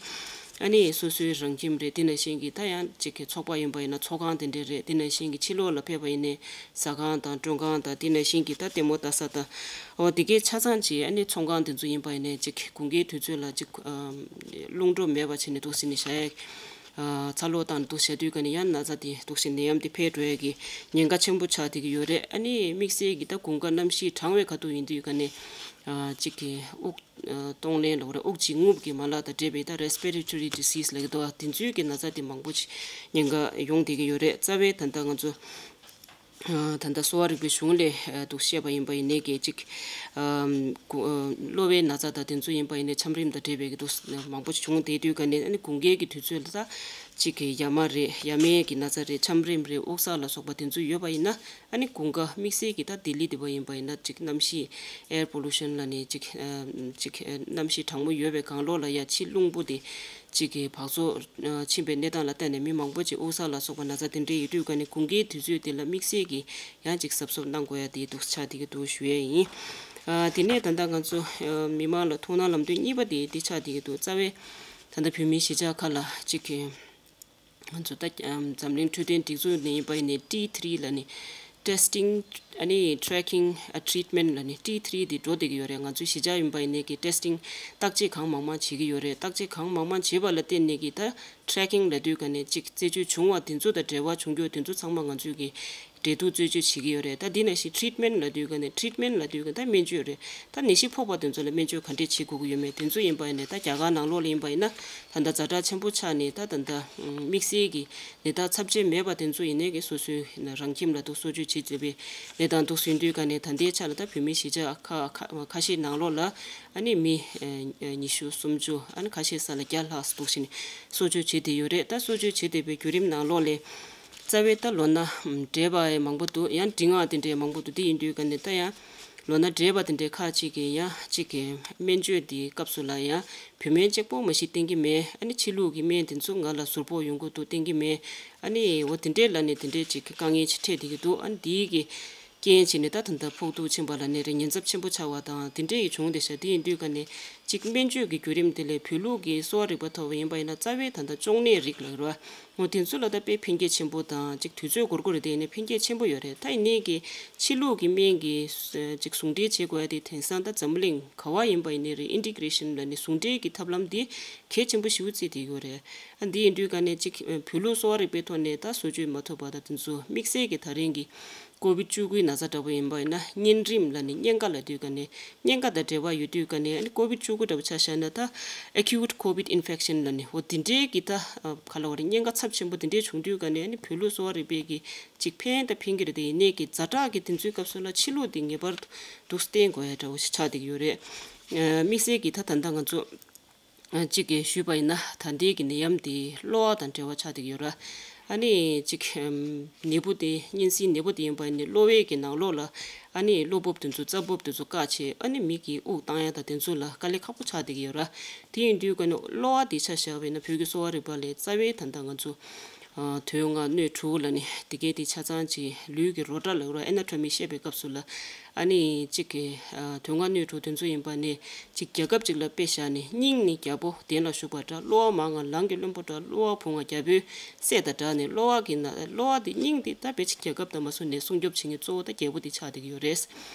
ཨ་ནི་སོ་སོའི་རང་ཁྱིམ་རེད། དེ་ནང་བཞིན་གྱི་ད་ཡང་ཅིག་གི་ཚོགས་པ་ཡིན་པ་ཡིན་ན་ཚོགས་ཁང་དེ་འདྲས་རེད། དེ་ནང་བཞིན་གྱི་ཕྱི་ལོགས་ལ་ཕེབས་པ་ཡིན་ནའི་ཟ་ཁང་དང་མགྲོན་ཁང་དང་། དེ་ནང་བཞིན་གྱི་ད་ལྟད་མོ་ལྟ་ས་དང་། འོ་དེ་གའི་ཆ་ཚང་ཅིག་ཨ་ནི་ཚོང་ཁང་དེ་ཚོ་ཡིན་པ་ཡིན་ནའི་ཅིག་དགུན་ཁའི་དུས་ཚོད་ལ་ཅིག་ཨམ་རླུང་འགྲོ་མེད་པ་བྱས་ནས་འདུག་སེ་ནས་བཞག་ཡ། ཨ་ཚ་གློག་བཏང་འདུག་བྱ་དུས་ག་ནས་ཡང་ན་ཚ་དེ་འདུག་སེ་ནད་ཡམས་དེ་འཕེལ་འགྲོ་ཡ་གི་ཉེན་ཁ་ཆེན་པོ་ཆགས་བསྡད་ཀྱི་ཡོད་རེད། ཨ་ནི་དམིགས་བསལ་གྱི་ད་དགུན་ཁ་གནམ་གཤིས་གྲང་བའི་ཁ་ཐུག་ཡིན་དུས་ག་ནས་ཨ་ཅིག་གི་དབུགས་ཨ་གཏོང་ལེན་ལབ་དགོས་རེད། དབུགས་འབྱིན་རྔུབ་ཀྱི་མ་ལག་དང་འབྲེལ་བའི་ད་རེས་པི་རེ་ཊོ་རི་ཌི་སིས་ལབ་ཀྱི་འདུག་དེ་ཚོའི་གི་ན་ཚ་དེ་མང་པོ་ཅིག་ཉེན་ཁ་ཡོང་བསྡད་ཀྱི་ཡོད་རེད། རྩ་བའི་ད་ལྟ་ང་ཚོ་ཨ་ད་ལྟ་གསོ་བ་རིག་པའི་གཞུང་ལས་ཨ་འདུག་བཤད་པ་ཡིན་པ་ཡིན་ནའི་གི་ཅིག་ཨ་གློ་བའི་ན་ཚ་དང་དེ་ཚོ་ཡིན་པ་ཡིན་ནའི་ཆམ་རིམས་དང་འབྲེལ་བའི་གི་འདུག་མང་པོ་ཅིག་བྱུང་བསྡད་དུས་ག་ནས། ཨ་ནི་དགུན་ཁའི་གི་དུས་ཚོད་ལ་ད་ཅིག་གི་ཡ་མ་རེད། ཡ་མའི་གི་ན་ཚ་རེད། ཆམ་རིམས་རེད། དབུགས་བསགས་ལ་སོགས་པ་དེ་ཚོ་ཡོད་པ་ཡིན་ན། ཨ་ནི་དགུན་ཁ་དམིགས་བསལ་གྱི་ད་ལྡི་ལི་འདི་པ་ཡིན་པ་ཡིན་ན་ཅིག་གནམ་གཤིས་ཨེར་པོ་ལུ་ཤན་ལབ་ནས་ཅིག་ཨ་ཅིག་ཨ་གནམ་གཤིས་གྲང་མོ་ཡོད་པའི་སྒང་ལོགས་ལ་ཡ་ཕྱི་རླུང་བུ་དེ་ཅིག་གི་འབག་བཙོག་ཨ་ཕྱིན་པའི་གནས་སྟངས་ལ་བརྟེན་ནས་མི་མང་པོ་ཅིག་དབུགས་བསགས་ལ་སོགས་པ་ན་ཚ་དེ་འདྲ་ཡོད་དུས་ག་ནས་དགུན་ཁའི་དུས་ཚོད་དེ་ལ་དམིགས་བསལ་གྱི་ཡང་ཅིག་གཟབ་གཟབ་གནང་དགོས་ཡ་དེ་འདུག་ཆགས་བསྡད་ཀྱི་འདུག་ཞུ་ཡས་ཡིན། ཨ་དེ་ནས་ད་ལྟ་ང་ཚོ་ཨ་མི་མང་ལ་ཐུགས་སྣང་ལམ་སྟོན་གཉིས་པ་དེ་འདི་ཆགས་བསྡད་ཀྱི་འདུག་རྩ་བའི་ད་ལྟ་བོད་མིའི་གཞིས་ཆགས་ཁག་ལ་ཅིག་གི་ང་ཚོ་ད་ཨམ་འཛམ་གླིང་འཕྲོད་བསྟེན་སྒྲིག་འཛུགས་ནས་ཡིན་པ་ཡིན་ནའི་ཊི་ཐི་རི་ལབ་ནས་ཊེ་སི་ཊིང་ཨ་ནི་ཊེ་རེ་ཀིང་ཨ་ཊི་རི་ཊི་མེན་ཊི་ལབ་ནས་ཊི་ཐི་རི་འདི་འགྲོ་བསྡད་ཀྱི་ཡོད་རེད། ང་ཚོའི་གཞིས་ཆགས་ཡིན་པ་ཡིན་ནའི་གི་ཊེ་སི་ཊིང་བརྟག་དཔྱད་གང་མང་མང་བྱེད་ཀྱི་ཡོད་རེད། བརྟག་དཔྱད་གང་མང་མང་བྱེད་པ་ལ་བརྟེན་ནས་གི་ད་ཊེ་རེ་ཀིང་ལབ་དུས་ག་ནས་ཅིག་རྩད་གཅོད་བྱུང་བ་དེ་ཚོ་དང་འབྲེལ་བ་བྱུང་རྒྱུ་དེ་ཚོ་ཚང་མ་ང་ཚོས་གི་འབྲེལ་གཏུག་རྩད་གཅོད་བྱེད་ཀྱི་ཡོད་རེད། ད་འདི་ནང་བཞིན་ཊི་རི་ཊི་མེན་ཊི་ལབ་དུས་ག་ནས་ཊི་རི་ཊི་མེན་ཊི་ལབ་དུས་ག་ད་སྨན་བཅོས་རེད། ད་ནད་གཞི་ཕོག་པ་དེ་ཚོ་ལ་སྨན་བཅོས་ག་འདྲས་བྱེད་དགོས་ཀྱི་ཡོད་མེད་དེ་ཚོ་ཡིན་པ་ཡིན་ནའི། ད་རྒྱ་གར་ནང་ལོགས་ལ་ཡིན་པ་ཡིན་ན་ད་ལྟ་ཛ་དྲག་ཆེན་པོ་ཆགས་ནས་ད་ད་ལྟ་དམིགས་བསལ་གྱི་ནད་རྟགས་ཚབས་ཆེན་མེད་པ་དེ་ཚོ་ཡིན་ནའི་གི་སོ་སོའི་རང་ཁྱིམ་ལ་འདུག་གསོ་བཅོས་བྱེད་བྱེད་པའི་གནས་སྟངས་འདུག་ཟིན་དུས་ག་ནས་ད་ལྟའི་ཆ་ལ་ད་བོད་མིའི་གཞིས་ཆགས་ཁ་ཁ་ཁ་ཤས་ནང་ལོགས་ལ་ཨ་ནི་མི་ཨ་ཉི་ཤུ་སུམ་ཅུ་ཨ་ནི་ཁ་ཤས་ས་ལ་བརྒྱ་ལྷག་འདུག་བཞིན་གསོ་བཅོས་བྱེད་བསྡད་ཡོད་རེད། ད་གསོ་བཅོས་བྱེད་བསྡད་པའི་བརྒྱུད་རིམ་ནང་ལོགས་ལས་རྩ་བའི་ད་ལོ་ན་བགྲེས་པ་མང་པོ་འདུག་ཡང་འབྲིང་བ་དེ་འདྲའི་མང་པོ་འདུག་དེ་ཡིན་དུས་ག་ནས་ད་ཡང་ལོ་ན་བགྲེས་པ་དེ་འདྲའི་ཁག་ཅིག་གིས་ཡང་གཅིག་གི་སྨན་བཅོས་དེའི་སྐབས་སུ་ལ་ཡང་བོད་སྨན་གཅིག་པོ་མ་གཞི་བསྟེན་གྱི་མེད། ཨ་ནི་ཕྱི་ལུགས་ཀྱི་སྨན་དེ་ཚོ་ང་ལ་ཟུར་ཕོག་ཡོང་གི་འདུག་བསྟེན་གྱི་མེད། ཨ་ནི་འོ་དེ་འདྲའི་ལ་ནས་དེ་འདྲའི་ཅིག་གི་དཀའ་ངལ་ཅིག་འཕྲད་བསྡད་ཀྱི་འདུག་ཨ་ནི་དེའི་གི་རྐྱེན་བྱས་ནས་ད་ད་ལྟ་ཕོག་ཐུག་ཕྱིན་པ་ལ་ནས་རེད། ཉེན་ཚབས་ཆེན་པོ་ཆགས་པ་དང་དེ་འདྲའི་ཡི་བྱུང་བསྡད་ཤག་དེ་ཡིན་དུས་ག་ནས་ཅིག་སྨན་བཅོས་ཀྱི་བརྒྱུད་རིམ་དེ་ལས་བོད་ལུགས་ཀྱི་གསོ་བ་རིག་པ་ཐོག་ཡིན་པ་ཡིན་ན་རྩ་བའི་ད་ལྟ་གཅོང་ནད་རིགས་ལ་རེད་བ། འོ་དེ་ཚོ་ལ་ད་དཔེ་ཕན་སྐྱེད་ཆེན་པོ་དང་ཅིག་དུས་ཚོད་འགོར་འགོར་རེད། དེ་ཡིན་ནའི་ཕན་སྐྱེད་ཆེན་པོ་ཡོད་རེད། ད་ཡིན་ནའི་གི་ཕྱི་ལུགས་ཀྱི་སྨན་གྱི་ཅིག་ཟུང་འབྲེལ་བྱེད་དགོས་ཡ་དེ་དེང་སང་ད་འཛམ་གླིང་ག་བ་ཡིན་པ་ཡིན་ནའི་རེད། ཨིན་ཊི་གྷི་རེ་ཤན་ལ་ནི་ཟུང་འབྲེལ་གྱི་ཐབས་ལམ་དེ་གལ་ཆེན་པོ་ཞེ་པོ་བརྩིས་བསྡད་ཡོད་རེད། ཨ་འདི་ཡིན་དུས་ག་ནས་ཅིག་བོད་ལུགས་གསོ་བ་རིག་པའི་ཐོག་ནས་ད་གསོ་བཅོས་མ་ཐུབ་པ་དང་དེ་ཚོ་དམིགས་བསལ་གྱི་ད་རིང་གི་ཀོ་བིད་བཅུ་དགུའི་ན་ཚ་འདྲ་པོ་ཡིན་པ་ཡིན་ན་གཉན་རིམས་ལབ་ནས་གཉན་ཁ་ལབ་དུས་ག་ནས་གཉན་ཁ་དང་འབྲེལ་བ་ཡོད་དུས་ག་ནས་ཨ་ནི་ཀོ་བིད་བཅུ་དགུ་འདྲ་པོ་ཆ་བཞག་ན་ད་ཨེ་ཁིའུ་ཊི་ཀོ་བིད་ཨིན་ཕེག་ཤན་ལབ་ནས་འོ་དེ་འདྲའི་གི་ད་ག་ལ་བ་རེད། གཉན་ཁ་ཚབས་ཆེན་པོ་དེ་འདྲའི་བྱུང་དུས་ག་ནས་ཨ་ནི་བོད་ལུགས་གསོ་བ་རིག་པའི་གི་ཅིག་ཕན་དང་ཕན་གྱི་རེད། དེ་ཡིན་ནའི་གི་ཛ་དྲག་གི་དེ་ཚོའི་སྐབས་སུ་ལ་ཕྱི་ལུགས་དེ་ངེས་པར་དུ་བསྟེན་དགོས་ཡ་འདྲ་བོ་ཞིག་ཆགས་བསྡད་ཀྱི་ཡོད་རེད། དམིགས་བསལ་གྱི་ད་ད་ལྟ་ང་ཚོ་གཅིག་གིས་ཞུས་པ་ཡིན་ན་ད་ལྟའི་གི་ནད་ཡམས་དེ་གློ་བ་དང་འབྲེལ་བ་ཆགས་བསྡད་ཀྱི་ཡོད་ར། ཨ་ནི་གཅིག་ནད་འབུ་དེ་གཉན་སྲིན་ནད་འབུ་དེ་ཡིན་པ་ཡིན་ནའི་གློ་བའི་གི་ནང་ལོགས་ལ་ཨ་ནི་གློ་འབུབ་དེ་ཚོ་རྩ་འབུབ་དེ་ཚོ་བཀག་བྱས་ཨ་ནི་མི་གི་དབུགས་བཏང་ཡ་དང་དེ་ཚོ་ལ་དཀའ་ལས་ཁག་པོ་ཆགས་བསྡད་ཀྱི་ཡོད་ར། དེ་ཡིན་དུས་ག་ནི་གློ་བ་དེ་ཆ་བཞག་པ་ཡིན་ན་བོད་ཀྱི་གསོ་བ་རིག་པ་ལས་རྩ་བའི་ད་ལྟ་ང་ཚོ་ཨ་དོན་ལྔ་སྣོད་དྲུག་ལབ་ནས་དེ་གའི་དེ་ཆ་ཚང་ཅིག་ལུས་ཀྱི་རོ་བཀྲ་ལབ་ར། ཨེ་ན་ཊོ་མི་བཤད་པའི་སྐབས་སུ་ལ་ཨ་ནི་གཅིག་གི་ཨ་དོན་ལྔ་སྣོད་དྲུག་དེ་ཚོ་ཡིན་པ་ནི་གཅིག་རྒྱལ་ཁབ་ཅིག་ལ་དཔེ་བཞག་ནས་སྙིང་ནི་རྒྱལ་པོ་གདན་ལ་བཞུགས་པ་འདྲ། གློ་བ་མང་ང་ལང་གི་བློན་པོ་འདྲ། གློ་བ་བུང་ང་རྒྱལ་པོའི་སྲས་དང་འདྲ་ནས་གློ་བ་གི་ན་གློ་བ་དེ་སྙིང་དེ་ད་དཔེ་ཅིག་རྒྱལ་ཁབ་དང་མ་སོང་ནས་སྲུང་སྐྱོབ་བྱེད་མཁན་གཙོ་བོ་ད་རྒྱལ་པོ་དེ་ཆགས་བསྡད་ཀྱི་ཡོད་རེད།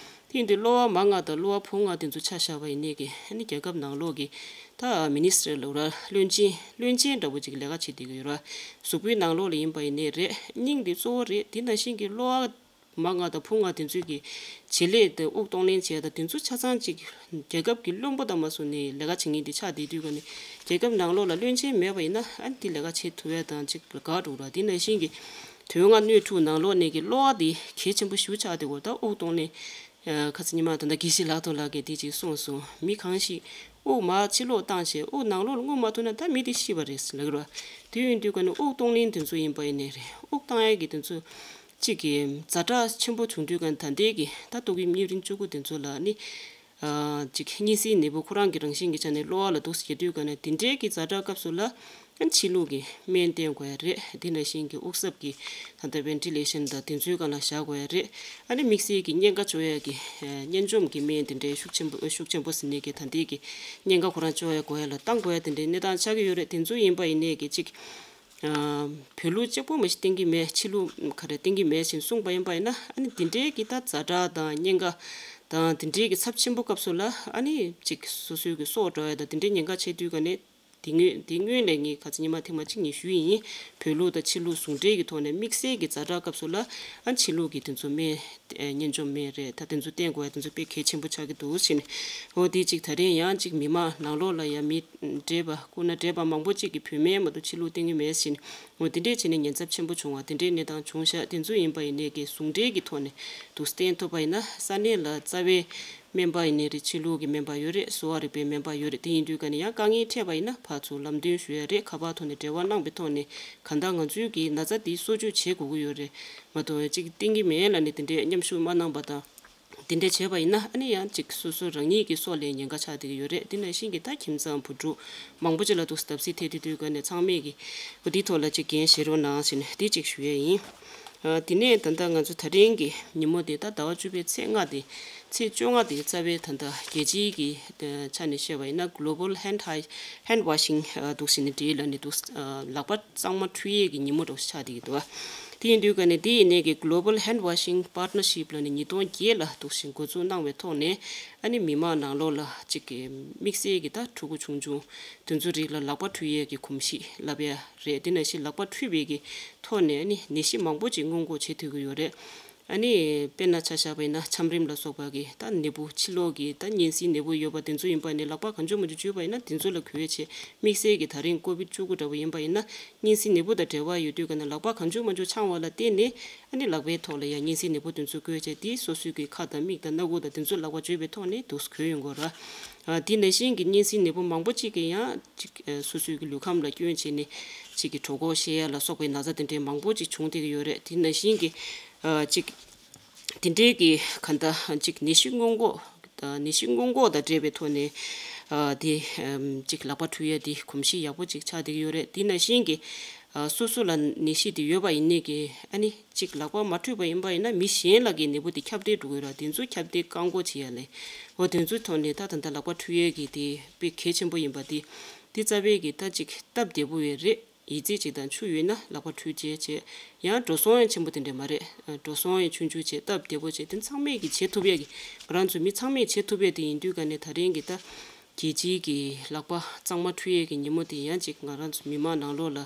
དེ་ཡིན་དུས་གློ་བ་མ་ལྔ་དང་གློ་བ་བུ་ལྔ་དེ་ཚོ་ཆ་བཞག་པ་ཡིན་ནའི་གི་ཨ་ནི་རྒྱལ་ཁབ་ནང་ལོགས་ཀྱི་ད་མི་ནི་སི་ཊར་ལབ་ར་བློན་ཆེན་བློན་ཆེན་འདྲ་པོ་ཅིག་ལས་ཀ་བྱེད་བསྡད་ཀྱི་ཡོད་ར། གཟུགས་པོའི་ནང་ལོགས་ལ་ཡིན་པ་ཡིན་ནའི་རེད། སྙིང་དེ་གཙོ་བོ་རེད། དེ་ནང་བཞིན་གྱི་གློ་བ་མ་ལྔ་དང་བུ་ལྔ་དེ་ཚོའི་གི་བྱེད་ལས་དེ་དབུགས་གཏོང་ལེན་བྱས་དང་དེ་ཚོ་ཆ་ཚང་ཅིག་རྒྱལ་ཁབ་ཀྱི་བློན་པོ་དང་མ་སོང་ནས་ལས་ཀ་བྱེད་མཁན་དེ་ཆགས་བསྡད་དུས་ག་ནས་རྒྱལ་ཁབ་ནང་ལོགས་ལ་བློན་ཆེན་མེད་པ་ཡིན་ན་ཨ་ནི་དེ་ལས་ཀ་བྱེད་ཐུབ་ཡ་དང་ཅིག་དགའ་འགྲོ་ར། དེ་ནང་བཞིན་གྱི་དོན་ལྔ་སྣོད་དྲུག་ནང་ལོགས་ནས་ཀྱི་གློ་བ་དེ་གལ་ཆེན་པོ་ཞེ་པོ་ཆགས་བསྡད་ཀྱི་ཡོད་རེད། ད་དབུགས་གཏོང་ལེན་ཁ་སང་ཉི་མ་ད་ལྟ་དགེ་བཤེས་ལགས་ཐོག་ལགས་ཀྱིས་དེ་ཅིག་གསུངས་སོང་། མི་གང་ཞིག་དབུགས་མར་ཕྱི་ལོགས་བཏང་བྱས་དབུགས་ནང་ལོགས་ལ་རྔུབ་མ་ཐུབ་ན་ད་མི་དེ་ཤི་བ་རེད་ཟེར་ལབ་ཀྱི་རེད། དེ་ཡིན་དུས་ག་ནས་དབུགས་གཏོང་ལེན་དེ་ཚོ་ཡིན་པ་ཡིན་ནའི་རེད། དབུགས་བཏང་ཡས་ཀྱི་དེ་ཚོ་གཅིག་གི་ཛ་དྲག་ཆེན་པོ་བྱུང་དུས་ག་ནས་ད་ལྟའི་གི་ད་ཏོག་དབྱིབས་གཉན་རིམས་བཅུ་དགུ་དེ་ཚོ་ལ་ནི་ཨ་གཅིག་གཉན་སྲིན་ནད་འབུ་ཁོ་རང་གི་རང་བཞིན་གྱི་ཆ་ནས་གློ་བ་ལ་དུག་སེལ་དུས་ག་ནས་དེ་འདྲའི་གི་ཛ་དྲག་སྐབས་སུ་ལ། ཕྱི་ལུགས་ཀྱི་སྨན་བསྟེན་དགོས་ཡ་རེད། དེ་ནང་བཞིན་གྱི་དབུགས་གསབ་ཀྱི་ད་ལྟ་ཝེན་ཊི་ལེ་ཤན་དང་དེ་ཚོའི་སྒང་ལ་བཞག་དགོས་ཡ་རེད། ཨ་ནི་དམིགས་བསལ་གྱི་གཉན་ཁ་སྦྱོང་ཡ་གི་གཉན་འཇོམས་ཀྱི་སྨན་དེ་འདྲའི་ཤུགས་ཆེན་པོ་ཤུགས་ཆེན་པོ་ཟེར་ནས་ཀྱི་ད་ལྟའི་གི་གཉན་ཁ་ཁོ་རང་སྦྱོང་ཡ་དགོས་ཡ་ལ་བཏང་དགོས་ཡ་དེ་འདྲའི་གནས་སྟངས་ཆགས་ཀྱི་ཡོད་རེད། དེ་ཚོ་ཡིན་པ་ཡིན་ནའི་གི་གཅིག་བོད་ལུགས་གཅིག་པོ་མ་ཞིག་བསྟེན་གྱི་མེད། ཕྱི་ལུགས་ག་རེ་བསྟེན་གྱི་མེད་ཞེས་གསུངས་པ་ཡིན་པ་ཡིན་ན་ཨ་ནི་དེ་འདྲའི་གི་ད་ཛ་དྲག་དང་གཉན་ཁ་དང་དེ་འདྲའི་གི་ཚབས་ཆེན་པོ་སྐབས་སུ་ལ་ཨ་ནི་གཅིག་སོ་སོའི་གི་སྲོག་འགྲོ་ཡ་དང་དེ་འདྲའི་ཉེན་ཁ་ཆེ་དུས་ག་ནས། དེ་སྔོན་དེ་སྔོན་ལས་ངས་ཁ་སང་ཉི་མ་ཐེངས་མ་གཅིག་གཉིས་ཞུས་ཡིན། བོད་ལུགས་དང་ཕྱི་ལུགས་ཟུང་འབྲེལ་གྱི་ཐོག་ནས་དམིགས་བསལ་གྱི་ཛ་དྲག་སྐབས་སུ་ལ་ཨ་ཕྱི་ལུགས་ཀྱི་དེ་ཚོ་སྨན་ཨེ་གཉན་འཇོམས་སྨན་རེད། ད་དེ་ཚོ་བསྟེན་དགོས་ཡ་དེ་ཚོ་དཔེ་གལ་ཆེན་པོ་ཆགས་ཀྱི་འདུག་ཟེར་ནས། འོ་དེ་གཅིག་ད་རེས་ཡང་གཅིག་མི་མང་ནང་ལོགས་ལ་ཡང་མི་བགྲེས་པ་སྐུ་ན་བགྲེས་པ་མང་པོ་གཅིག་གིས་བོད་སྨན་མ་གཏོགས་ཕྱི་ལུགས་བསྟེན་གྱི་མེད་ཟེར་ནས། འོ་དེ་འདྲས་བྱས་ནས་ཉེན་ཚབས་ཆེན་པོ་བྱུང་བ་དེ་འདྲའི་གནས་སྟངས་བྱུང་ཤག་དེ་ཚོ་ཡིན་པ་ཡིན་ནའི་གི་ཟུང་འབྲེལ་གྱི་ཐོག་ནས་དུ་བསྟེན་ཐུབ་པ་ཡིན་ན་ས་གནས་ལ་རྩ་བའི། སྨན་པ་ཡིན་ནའི་རེད། ཕྱི་ལུགས་ཀྱི་སྨན་པ་ཡོད་རེད། གསོ་བ་རིག་པའི་སྨན་པ་ཡོད་རེད། དེ་ཡིན་དུས་ག་ནས་ཡང་དཀའ་ངལ་འཕྲད་པ་ཡིན་ན་ཕར་ཚུར་ལམ་སྟོན་ཞུ་ཡ་རེད། ཁ་པར་ཐོག་ནས་འབྲེལ་བ་གནང་པའི་ཐོག་ནས་གང་ལྟར་ང་ཚོའི་གི་ན་ཚ་འདི་གསོ་བཅོས་བྱེད་དགོས་ཀྱི་ཡོད་རེད། མ་གཏོགས་གཅིག་བསྟེན་གྱི་མེད་ལབ་ནས་དེ་འདྲའི་མཉམ་ཞུགས་མ་གནང་པ་དང་། དེ་འདྲ་བྱས་པ་ཡིན་ན་ཨ་ནི་ཡང་གཅིག་སོ་སོ་རང་ཉིད་ཀྱི་སྲོག་ལ་ཉེན་ཁ་ཆགས་བསྡད་ཀྱི་ཡོད་རེད། དེ་ནང་བཞིན་གྱི་ད་ཁྱིམ་ཚང་བུ་ཕྲུག་མང་པོ་ཅིག་ལ་འདུག་བརྡབ་གསིག་ཐེབས་དུས་དུས་ག་ནས་ཚང་མས་ཀྱི་འོ་འདིའི་ཐོག་ལ་གཅིག་འགན་བཞེས་རོགས་གནང་ཟེར་ནས་དེ་གཅིག་ཞུ་ཡས་ཡིན། ཨ། དེ་ནས་ད་ལྟ་ང་ཚོ་ད་རིང་གི་ཉིན་མོ་དེ་ད་ཟླ་བ་བཅུ་པའི་ཚེས་ལྔ་དེ། ཚེས་བཅོ་ལྔ་དེ་རྩ་བའི་ད་ལྟ་རྒྱལ་སྤྱིའི་གི་ཆ་ནས་བཤད་པ་ཡིན་ན་Global Hand Hy- Hand Washing ཨ། འདུག་ཟེར་ནས་བྲིས་ལ་ནི་འདུག་ཨ། ལག་པ་གཙང་མ་འཁྲུ་ཡས་ཀྱི་ཉིན་མོ་འདྲ་བོ་ཆགས་བསྡད་ཀྱི་འདུག་དེ་ཡིན་དུས་ཀ་ནས་དེ་ཡིན་ནས་ཀྱི་Global Hand Washing Partnership ལ་ནི་ཉིས་སྟོང་བརྒྱད་ལ་འདུག་ཟེར་འགོ་འཛུགས་གནང་བའི་ཐོག་ནས་ཨ་ནི་མི་མང་ནང་ལོགས་ལ་གཅིག་གི་དམིགས་བསལ་གྱི་ད་ཕྲུ་གུ་ཆུང་ཆུང་དེ་ཚོ་རིགས་ལ་ལག་པ་འཁྲུ་ཡས་ཀྱི་གོམས་གཤིས་བསླབ་ཡ་རེད། དེ་ནང་བཞིན་ལག་པ་འཁྲུས་པའི་གི་ཐོག་ནས་ཨ་ནི་ནད་གཞི་མང་པོ་ཅིག་སྔོན་འགོག་བྱེད་ཐུབ་ཀྱི་ཡོད་རེད། ཨ་ནི་དཔེར་ན་ཆ་བཞག་པ་ཡིན་ན་ཆམ་རིམས་ལ་སོགས་པ་གི་ད་ནད་འབུ་ཕྱི་ལོགས་ཀྱི་ད་གཉན་སྲིན་ནད་འབུ་ཡོད་པ་དེ་ཚོ་ཡིན་པ་ནི་ལག་པ་གང་བྱུང་མང་བྱུང་འཇུས་པ་ཡིན་ན་དེ་ཚོ་ལ་འགོས་བྱས་དམིགས་བསལ་གྱི་ད་རིང་ཀོ་བིད་བཅུ་དགུ་འདྲ་བོ་ཡིན་པ་ཡིན་ན་གཉན་སྲིན་ནད་འབུ་དང་འབྲེལ་བ་ཡོད་དུས་ག་ནས་ལག་པ་གང་བྱུང་མང་བྱུང་འཆང་བ་ལ་བརྟེན་ནས་ཨ་ནི་ལག་པའི་ཐོག་ལ་ཡང་གཉན་སྲིན་ནད་འབུ་དེ་ཚོ་འགོས་བྱས་དེ་སོ་སོའི་གི་ཁ་དང་མིག་དང་སྣ་ཁུག་དང་དེ་ཚོ་ལག་པ་འཇུས་པའི་ཐོག་ནས་དུག་གོས་ཡོང་གི་ར། ཨ། དེ་ནང་བཞིན་གྱི་གཉན་སྲིན་ནད་འབུ་མང་པོ་ཅིག་གིས་ཡང་ཅིག་ཨ། སོ་སོའི་གི་ལུས་ཁམས་ལ་སྐྱོན་བྱས་ནས་ཅིག་གི་གྲོད་ཁོག་བཤལ་ཡ་ལ་སོགས་པའི་ན་ཚ་དེ་འདྲའི་མང་པོ་ཅིག་བྱུང་བསྡད་ཀྱི་ཡོད་རེད། དེ་ནང་བཞིན་གྱི་ཨ། ཅིག་དེ་འདྲའི་གི་ག་ད་ཅིག་ནད་གཞི་སྔོན་འགོག་ད་ནད་གཞི་སྔོན་འགོག་དང་འབྲེལ་བའི་ཐོག་ནས་ཨ། དེ་ཨམ། ཅིག་ལག་པ་འཁྲུ་ཡ་དེ་གོམས་གཤིས་ཡག་པོ་ཅིག་ཆགས་བསྡད་ཀྱི་ཡོད་རེད། དེ་ནང་བཞིན་གྱི་ཨ། སོ་སོ་ལ་ནད་གཞི་དེ་ཡོད་པ་ཡིན་ནའི་གི་ཨ་ནི་ཅིག་ལག་པ་མ་འཁྲུས་པ་ཡིན་པ་ཡིན་ན་མི་གཞན་ལ་གི་ནད་འབུ་དེ་ཁྱབ་གདལ་འགྲོ་གི་ཡོད་ར། དེ་ཚོ་ཁྱབ་གདལ་བཀག་འགོག་བྱེད་ཡ་ལས། འོ་དེ་ཚོའི་ཐོག་ནས་ད་ད་ལྟ་ལག་པ་འཁྲུ་ཡས་ཀྱི་དེ་དཔེ་གལ་ཆེན་པོ་ཡིན་པ་དེ། དེ་རྩ་བའི་གི་ད་ཅིག་སྟབས་བདེ་པོ་ཡོད་རེད། ཡི་ཙི་ཅིག་དང་ཆུ་ཡོད་ན་ལག་པ་འཁྲུ་བྱས་བྱས། ཡང་འགྲོ་སོང་ཡང་ཆེན་པོ་དེ་འདྲ་མ་རེད། འགྲོ་སོང་ཡང་ཆུང་ཆུང་བྱས་སྟབས་བདེ་པོ་བྱས་དེ་ཚང་མས་གི་བྱེད་ཐུབ་ཡས་གི་ང་རང་ཚོ་མི་ཚང་མས་བྱེད་ཐུབ་ཡས་དེ་ཡིན་དུས་ག་ནས་ད་རིང་གི་ད་རྒྱལ་སྤྱིའི་གི་ལག་པ་གཙང་མ་འཁྲུ་ཡས་གི་ཉིན་མོ་དེ་ཡང་ཅིག་ང་རང་ཚོ་མི་མང་ནང་ལོགས་ལ་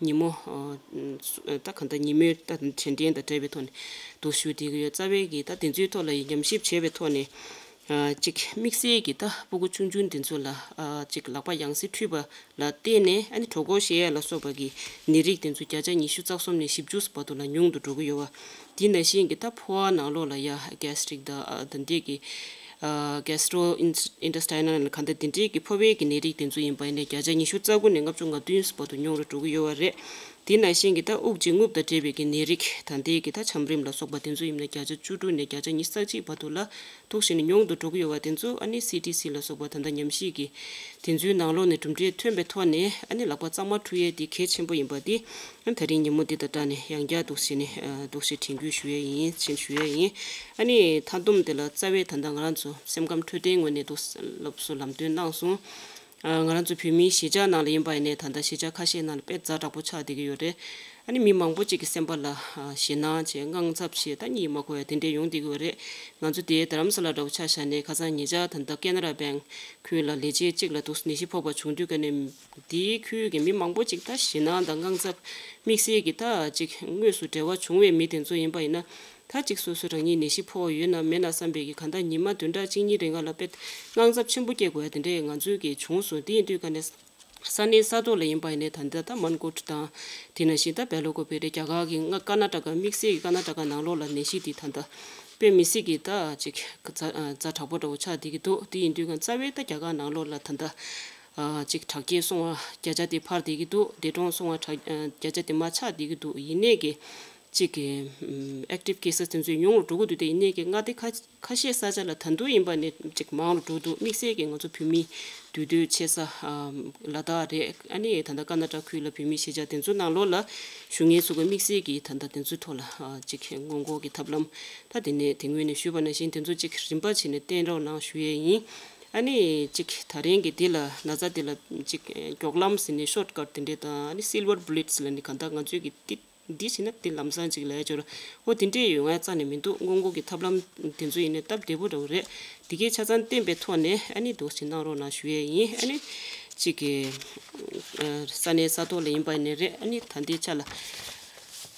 ཉིན་མོ་ཨ། ད་ག་ད་ཉིན་མོའི་ད་དྲན་རྟེན་དང་འབྲེལ་བའི་ཐོག་ནས་འདུག་ཞུ་བསྡད་ཀྱི་ཡོད། རྩ་བའི་གི་ད་དེ་ཚོའི་ཐོག་ལ་ཡི་ཉམས་ཞིབ་བྱས་པའི་ཐོག་ནས། ཨ། གཅིག་དམིགས་བསལ་གྱི་ད་སྤུ་གུ་ཆུང་ཆུང་དེ་ཚོ་ལ་ཨ། གཅིག་ལག་པ་ཡང་སེ་འཁྲུས་པ་ལ་བརྟེན་ནས་ཨ་ནི་གྲོད་ཁོག་བཤལ་ཡ་ལ་སོགས་པ་གི་ནད་རིགས་དེ་ཚོ་བརྒྱ་ཆ་ཉི་ཤུ་རྩ་གསུམ་ནས་བཞི་བཅུ་བར་དུ་ལ་ཉུང་དུ་འགྲོ་གི་ཡོད་པ། དེ་ནང་བཞིན་གྱི་ད་ཕོ་བ་ནང་ལོགས་ལ་ཡ་གེ་སི་ཊི་རིག་དང་ཨ། དེ་འདྲས་ཀྱི་ཨ། གེ་སི་ཊོ་ཨིན་ཨིན་ཊེ་སི་ཊའི་ནལ་གང་ལྟར་དེ་འདྲས་ཀྱི་ཕོ་བའི་གི་ནད་རིགས་དེ་ཚོ་ཡིན་པ་ཡིན་ནའི་བརྒྱ་ཆ་ཉི་ཤུ་རྩ་དགུ་ནས་ལྔ་བཅུ་ང་བདུན་བར་དུ་ཉུང་རུ་འགྲོ་གི་ཡོད་པ་རེད། དེ་ནང་བཞིན་གྱི་ད་དབུགས་འབྱིན་རྔུབ་དང་འབྲེལ་བའི་གི་ནད་རིགས་ད་ལྟའི་གི་ད་ཆམ་རིམས་ལ་སོགས་པ་དེ་ཚོ་ཡིན་ན་བརྒྱ་ཆ་བཅུ་དྲུག་ནས་བརྒྱ་ཆ་ཉི་ཤུ་རྩ་གཅིག་བར་དུ་ལ་འདུག་བྱས་ནས་ཉུང་དུ་འགྲོ་གི་ཡོད་པ་དེ་ཚོ་ཨ་ནི་སི་ཊི་སི་ལ་སོགས་པ་ད་ལྟ་ཉམས་ཞིབ་ཀྱི་དེ་ཚོའི་ནང་ལོགས་ནས་གྲུབ་འབྲས་ཐོན་པའི་ཐོག་ནས་ཨ་ནི་ལག་པ་གཙང་མ་འཁྲུ་ཡས་དེ་གལ་ཆེན་པོ་ཡིན་པ་དེ་ཨ་ནི་ད་རིང་ཉིན་མོ་འདི་དང་སྦྲགས་ནས་ཡང་བསྐྱར་འདུག་བྱས་ནས་འདུག་བྱས་དྲན་སྐུལ་ཞུ་ཡས་ཡིན་ཞེས་ཞུ་ཡས་ཡིན། ཨ་ནི་མཐའ་བསྡོམས་དེ་ལ་རྩ་བའི་ད་ལྟ་ང་རང་ཚོ་སེམས་ཁམས་འཕྲོད་བསྟེན་ངོས་ནས་འདུག་སློབ་གསོ་ལམ་སྟོན་གནང་སོང་། ང་རང་ཚོ་བོད་མིའི་གཞིས་ཆགས་ནང་ལ་ཡིན་པ་ཡིན་ནའི་ད་ལྟ་གཞིས་ཆགས་ཁ་ཤས་ནང་ལ་དཔེ་ཛ་དྲག་པོ་ཆགས་བསྡད་ཀྱི་ཡོད་རེད། ཨ་ནི་མི་མང་པོ་ཅིག་གི་སེམས་པ་ལ་ཞེད་སྣང་བྱས་དངངས་འཚབ་བྱས་ད་གཉིད་མ་ཁུག་ཡ་དེ་འདྲས་ཡོང་བསྡད་ཀྱི་ཡོད་རེད། ང་ཚོ་དེའི་རྡ་རམ་ས་ལ་འདྲ་བོ་ཆ་བཞག་ནས་ཁ་སང་ཉེ་ཆར་ད་ལྟ་ཀེ་ན་ར་བྷེང་ཁུལ་ལ་ལས་བྱེད་གཅིག་ལ་འདུག་ནད་གཞི་ཕོག་པ་བྱུང་དུས་ཀ་ནས་དེའི་ཁུལ་གྱི་མི་མང་པོ་ཅིག་ད་ཞེད་སྣང་དང་དངངས་འཚབ་དམིགས་བསལ་གྱི་ད་ཅིག་དངོས་སུ་འབྲེལ་བ་བྱུང་བའི་མི་དེ་ཚོ་ཡིན་པ་ཡིན་ན། ད་ཅིག་སོ་སོ་རང་ཉིད་ནད་གཞི་ཕོག་ཡོད་ན་མེད་ན་བསམ་པའི་གི་གང་ལྟར་ཉི་མ་བདུན་ཕྲག་གཅིག་གཉིས་རིང་ལ་དཔེ་དངངས་འཚབ་ཆེན་པོ་སྐྱེ་དགོས་ཡ་དེ་འདྲས་ང་ཚོའི་གི་བྱུང་སོང་། དེ་ཡིན་དུས་ཀ་ནས་ས་གནས་ས་ཐོག་ལ་ཡིན་པ་ཡིན་ནའི་ད་ལྟ་ད་མན་གོ་ཊ་དང་དེ་ནང་བཞིན་ད་སྦེ་ལ་ཀོ་བེ་རེ་རྒྱ་གར་གི་ང་ཀར་ན་ཊ་ཀ་དམིགས་བསལ་གི་ཀར་ན་ཊ་ཀ་ནང་ལོགས་ལ་ནད་གཞི་དེ་ད་ལྟ་དཔེ་མི་སྲིད་གི་ད་ཅིག་ཛ་ཛ་དྲག་པོ་འདྲ་བོ་ཆགས་བསྡད་ཀྱི་འདུག་དེ་ཡིན་དུས་ཀ་རྩ་བའི་ད་རྒྱ་གར་ནང་ལོགས་ལ་ད་ལྟ་ཅིག་དྲག་སྐྱེད་སོང་བ་བརྒྱ་ཆ་དེ་འཕར་བསྡད་ཀྱི་འདུག་འདས་གྲོངས་སོང་བ་དྲག་བརྒྱ་ཆ་དེ་མར་ཆག་བསྡད་ཀྱི་འདུག་ཡིན་ནའི་གི་གཅིག་གི་ཨེག་ཊིབ་ཀེ་སི་དེ་ཚོ་ཉུང་རུ་འགྲོ་གི་འདུག་དེ་ཡིན་ནའི་གི་མངའ་སྡེ་ཁ་ཁ་ཤས་ས་ཆ་ལ་ད་དུང་ཡིན་པ་ནི་གཅིག་མང་རུ་འགྲོ་འདུག་དམིགས་བསལ་གྱི་ང་ཚོ་བོད་མི་འདུས་སྡོད་ཆེ་ས་ལ་དྭགས་རེད། ཨ་ནི་ད་ལྟ་ཀར་ན་ཊ་ཀ་ཁུལ་ལ་བོད་མི་གཞིས་ཆགས་དེ་ཚོ་ནང་ལོགས་ལ་བཞུགས་མཁན་ཚོ་གི་དམིགས་བསལ་གྱི་ད་ལྟ་དེ་ཚོའི་ཐོག་ལ་གཅིག་སྔོན་འགོག་གི་ཐབས་ལམ་ད་དེ་ནས་དེ་སྔོན་ནས་ཞུས་པ་ནང་བཞིན་དེ་ཚོ་གཅིག་རིམ་པ་བྱས་ནས་བསྟེན་རོགས་གནང་ཞུ་ཡས་ཡིན། ཨ་ནི་གཅིག་ད་རིང་གི་འདི་ལ་ན་ཚ་འདི་ལ་གཅིག་མགྱོགས་ལམ་ཟེར་ནས་ཤོཊ་ཀཊ་དེ་འདྲས་དང་ཨ་ནི་སིལ་ཝར་བུ་ལེཊ་ལབ་ནས་གང་ལྟར་ང་ཚོའི་གི་ཏི་འདི་བྱས་ན་དེ་ལམ་སང་ཅིག་ལ་ཡ་འབྱོར། འོ་དེ་འདྲས་ཡོད་ང་རྩ་ནས་མི་འདུག་སྔོན་འགོག་གི་ཐབས་ལམ་དེ་ཚོ་ཡིན་ནའི་སྟབས་བདེ་པོ་འདྲ་བོ་རེད། དེ་གའི་ཆ་ཚང་བསྟེན་པའི་ཐོག་ནས་ཨ་ནི་འདུག་སེ་གནང་རོགས་གནང་ཞུ་ཡས་ཡིན། ཨ་ནི་གཅིག་གི་ས་གནས་ས་ཐོག་ལ་ཡིན་པ་ཡིན་ནའི་རེད། ཨ་ནི་ད་ལྟའི་ཆ་ལ་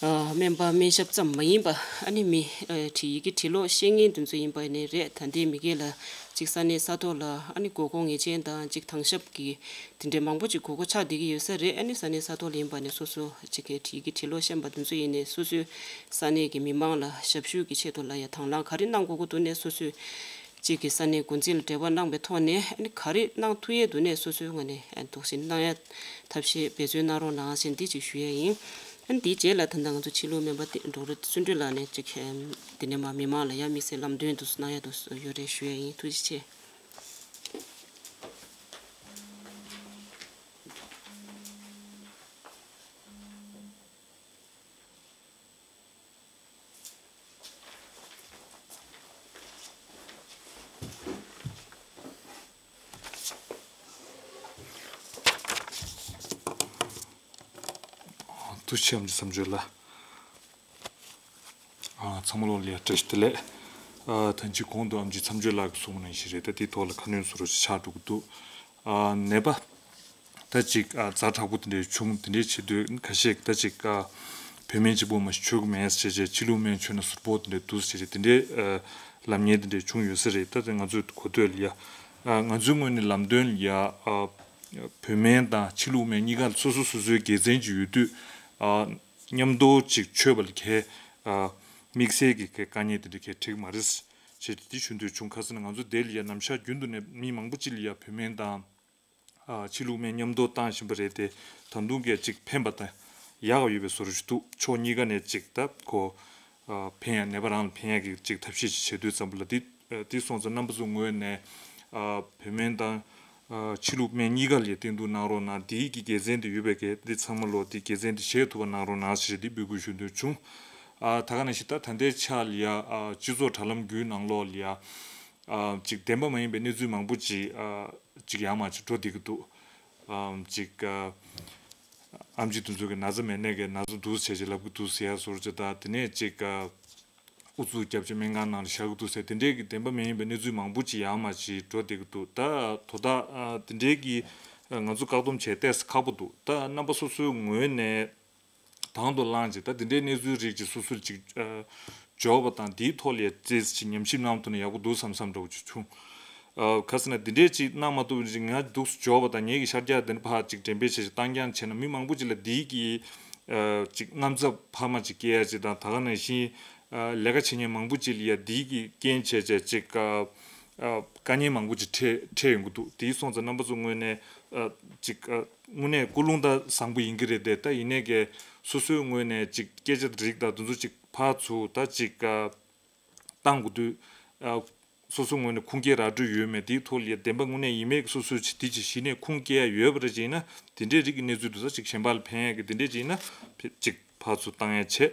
སྨན་པ་སྨན་ཞབས་ཙམ་མ་ཡིན་པ་ཨ་ནི་མི་ཡི་གེ་འབྲི་ཀློག་ཤེས་མཁན་དེ་ཚོ་ཡིན་པ་ཡིན་ནའི་རེད། ད་ལྟའི་མི་སྒེར་ལ་གཅིག་ས་གནས་ས་ཐོག་ལ་ཨ་ནི་དགོས་མཁོ་ངེས་ཅན་དང་གཅིག་དྭངས་ཞབས་ཀྱི་དེ་འདྲའི་མང་པོ་ཅིག་དགོས་མཁོ་ཆགས་བསྡད་ཀྱི་ཡོད་ས་རེད། ཨ་ནི་ས་གནས་ས་ཐོག་ལ་ཡིན་པ་ནས་སོ་སོ་ཅིག་གིས་བྲིས་ཀྱི་བྲིས་ལོ་ཤན་པ་དེ་ཚོ་ཡིན་ནས་སོ་སོའི་ས་གནས་ཀྱི་མི་མང་ལ་ཞབས་ཞུ་གི་ཆེད་དུ་ལ་ཡ་དང་བླངས་ག་རེ་གནང་དགོས་ཀྱི་འདུག་ནས་སོ་སོའི་གཅིག་གི་ས་གནས་འགོ་འཛིན་ལ་འབྲེལ་བ་གནང་བའི་ཐོག་ནས་ཨ་ནི་ག་རེ་གནང་ཐུབ་ཡས་འདུག་ནས་སོ་སོའི་ངོས་ནས་འདུག་སེ་གནང་ཡ་ཐབས་ཤེས་འབད་བརྩོན་གནང་རོགས་གནང་ཞེས་འདི་གཅིག་ཞུ་ཡས་ཡིན། ཨ་ནི་དེའི་རྗེས་ལ་ད་ལྟ་ང་ཚོ་ཕྱི་ལུགས་སྨན་པ་ཌོག་ཊར་བརྩོན་འགྲུས་ལགས་ནས་གཅིག་འདི་ནས་མ་མི་མང་ལ་ཡ་དམིགས་བསལ་ལམ་སྟོན་དུ་གནང་ཡ་དུ་ཡོད་རེད་ཞུ་ཡས་ཡིན། ཐུགས་རྗེ་ཆེ། ཐུགས་རྗེ་ཆེ་ཨམ་ཆི་མཚམས་གཅོད་ལགས། ཨ། ཚང་མ་ལོ་ལ་ཡ་བཀྲ་ཤིས་བདེ་ལེགས། ཨ། ད་ཅི་གོང་དུ་ཨམ་ཆི་མཚམས་གཅོད་ལགས་ཀྱིས་གསུངས་པ་ནང་བཞིན་རེད། ད་དེའི་ཐོག་ལ་ཁ་སྣོན་བཟོ་འདྲ་ཅིག་ཆགས་འགྲོ་གི་འདུག་ཨ། ནད་པ་ད་ཅིག་ཨ། ཛ་དྲག་པོ་དེ་འདྲའི་བྱུང་དེ་འདྲའི་བྱེད་དུས་ཁ་ཤས་ད་ཅིག་ཨ། བོད་སྨན་གཅིག་པོ་མ་གཞི་མཆོད་ཀྱི་མེད་ཟེར་བྱས་ཕྱི་ལུགས་སྨན་མཆོད་ན་ཟུར་ཕོག་དེ་འདྲའི་འདུག་ཟེར་བྱས་དེ་འདྲའི་ཨ། ལམ་ངན་དེ་འདྲའི་བྱུང་ཡོད་ས་རེད། ད་དེ་ང་ཚོས་གོ་ཐོས་ལ་ཡ། ཨ། ང་ཚོའི་ངོས་ནས་ལམ་སྟོན་ལ་ཡ། ཨ། བོད་སྨན་དང་ཕྱི་ལུགས་སྨན་གཉིས་ཀ་ལ་སོ་སོ་སོ་སོའི་དགེ་མཚན་ཅིག་ཡོད་དུས། ཨ། མཉམ་དུ་ཅིག་མཆོད་པ་ལ་གལ། ཨ། དམིགས་བསལ་གྱི་གི་དཀའ་ངལ་དེ་འདྲ་གལ་འགྲིག་མ་རེད། ཅེས་དེ་ཞུ་འདོད་བྱུང་། ག་ཟེར་ན་ང་ཚོ་དེ་ལ་ཡ་ནམ་ཞག་རྒྱུན་དུ་ནས་མི་མང་པོ་ཅིག་ལ་ཡ་བོད་སྨན་དང་། ཨ། ཕྱི་ལུགས་སྨན་མཉམ་དུ་བཏང་བཞིན་པ་རེད་དེ། ད་དུང་གལ་ཅིག་ཕན་པ་དང་ཡག་ཡོད་པའི་བཟོ་འདྲ་ཞིག་འདུག་ཕྱོགས་གཉིས་ཀ་ནས་ཅིག་ད་ཁོ། ཨ། ཕན་ཡ་ནད་པ་རང་ལ་ཕན་ཡ་གི་ཅིག་ཐབས་ཤེས་ཅིག་བྱེད་དུས་ཙམ་པ་ལ་དེ། ཨ། དེ་སོང་ཙང་རྣམ་པ་ཚོ་ངོས་ནས། ཨ། བོད་སྨན་དང་། ཨ། ཕྱི་ལུགས་སྨན་གཉིས་ཀ་ལ་བསྟེན་གཏུག་གནང་རོགས་གནང་། དེའི་གི་དགེ་མཚན་དེ་ཡོད་པའི་གི་དེ་ཚང་མ་ལོ་དེ་དགེ་མཚན་དེ་བཞེས་ཐུབ་པ་གནང་རོགས་གནང་ཞེས་དེ་འབོད་སྐུལ་ཞུ་འདོད་བྱུང་། ཨ། ད་ག་ནང་བཞིན་ད་ད་ལྟའི་ཆ་ལ་ཡ། ཨ། སྤྱི་ཚོགས་དྲ་ལམ་བརྒྱུད་ནང་ལོགས་ལ་ཡ། ཨ། ཅིག་བདེན་པ་མ་ཡིན་པའི་གནས་ཚུལ་མང་པོ་ཅིག་ཨ། ཅིག་ཡར་མར་ཅིག་འགྲོ་བསྡད་ཀྱི་འདུག་ཨ། ཅིག་ཨ། ཨམ་ཆི་དེ་ཚོ་གི་ན་ཚ་མེད་ནའི་གི་ན་ཚ་འདུག་ཟེར་ཅིག་ལབ་ཀྱི་འདུག་ཟེར་ཡ་བཟོ་འདྲ་ཅིག་ད་དེ་ནས་ཅིག་ཨ། ཨུ་ཚུགས་རྒྱབ་ཅིག་སྨན་ཁང་ནང་ལ་བཞག་གི་འདུག་ཟེར་དེ་འདྲའི་གི་བདེན་པ་མ་ཡིན་པའི་གནས་ཚུལ་མང་པོ་ཅིག་ཡར་མར་ཅིག་འགྲོ་བསྡད་ཀྱི་འདུག་ད་དོ་བདག་ཨ། དེ་འདྲའི་གི་ཨ། ང་ཚོ་བཀག་སྡོམ་བྱས་ཏོག་ཙམ་ཁག་པོ་འདུག་ད་རྣམ་པ་སོ་སོའི་ངོས་ནས། དང་དུ་བླངས་ཅིག་ད་དེ་འདྲའི་གནས་ཚུལ་རིགས་ཅིག་སོ་སོར་ཅིག་ཨ། འབྱོར་བ་དང་དེའི་ཐོག་ལ་ཡ་རྩེས་ཅིག་ཉམས་ཞིབ་གནང་ཐུབ་ན་ཡག་པོ་འདུག་བསམ་བསམ་འདྲ་བོ་ཅིག་བྱུང་། ཨ། ག་ཟེར་ན་དེ་འདྲའི་ཅིག་གནང་མ་ཐུབ་ཅིག་ང་འདུག་སེ་འབྱོར་བ་དང་ངེད་ཀྱི་ཤར་རྒྱག་དེ་འདྲ་ཕར་ཅིག་འགྲེམས་སྤེལ་བྱས་ཅིག་བཏང་རྐྱང་བྱས་ན་མི་མང་པོ་ཅིག་ལ་དེའི་གི་ཨ། ཅིག་དངངས་འཚབ་འཕར་མ་ཅིག་སྐྱེ་ཡ་ཅིག་དང་ད་ག་ནང་བཞིན། ཨ། ལས་ཀ་བྱེད་མཁན་མང་པོ་ཅིག་ལ་ཡ་དེའི་གི་རྐྱེན་བྱས་བྱས་ཅིག་ཨ། ཨ། དཀའ་ངལ་མང་པོ་ཅིག་འཕྲད་འཕྲད་ཡོང་གི་འདུག་དེའི་སོང་ཙང་རྣམ་པ་ཚོ་ངོས་ནས་ཨ། ཅིག་ཨ། དངོས་གནས་ཀུན་སློང་ད་བཟང་པོ་ཡིན་གྱི་རེད་དེ། ད་ཡིན་ནའི་གི་སོ་སོའི་ངོས་ནས་ཅིག་སྐད་ཆ་རིགས་དང་དེ་ཚོ་ཅིག་ཕར་ཚུར་ད་ཅིག་ཨ། བཏང་དགོས་དུས་ཨ། སོ་སོའི་ངོས་ནས་ཁུངས་སྐྱེལ་རག་འགྲོ་ཡོད་མེད་དེའི་ཐོག་ལ་ཡ་བདེན་པ་དངོས་གནས་ཡིན་མིན་གྱི་སོ་སོའི་ཅིག་དེ་ཅིག་གཞི་ནས་ཁུངས་སྐྱེལ་ཡ་ཡོད་པ་རེད་ཅེ་ན་དེ་འདྲའི་རིགས་ཀྱི་གནས་ཚུལ་དེ་ཚོ་ཅིག་གཞན་པ་ལ་ཕན་ཡ་གི་དེ་འདྲས་ཅིག་ཡིན་ན་ཅིག་ཕར་ཚུར་བཏང་ཡ་བྱས།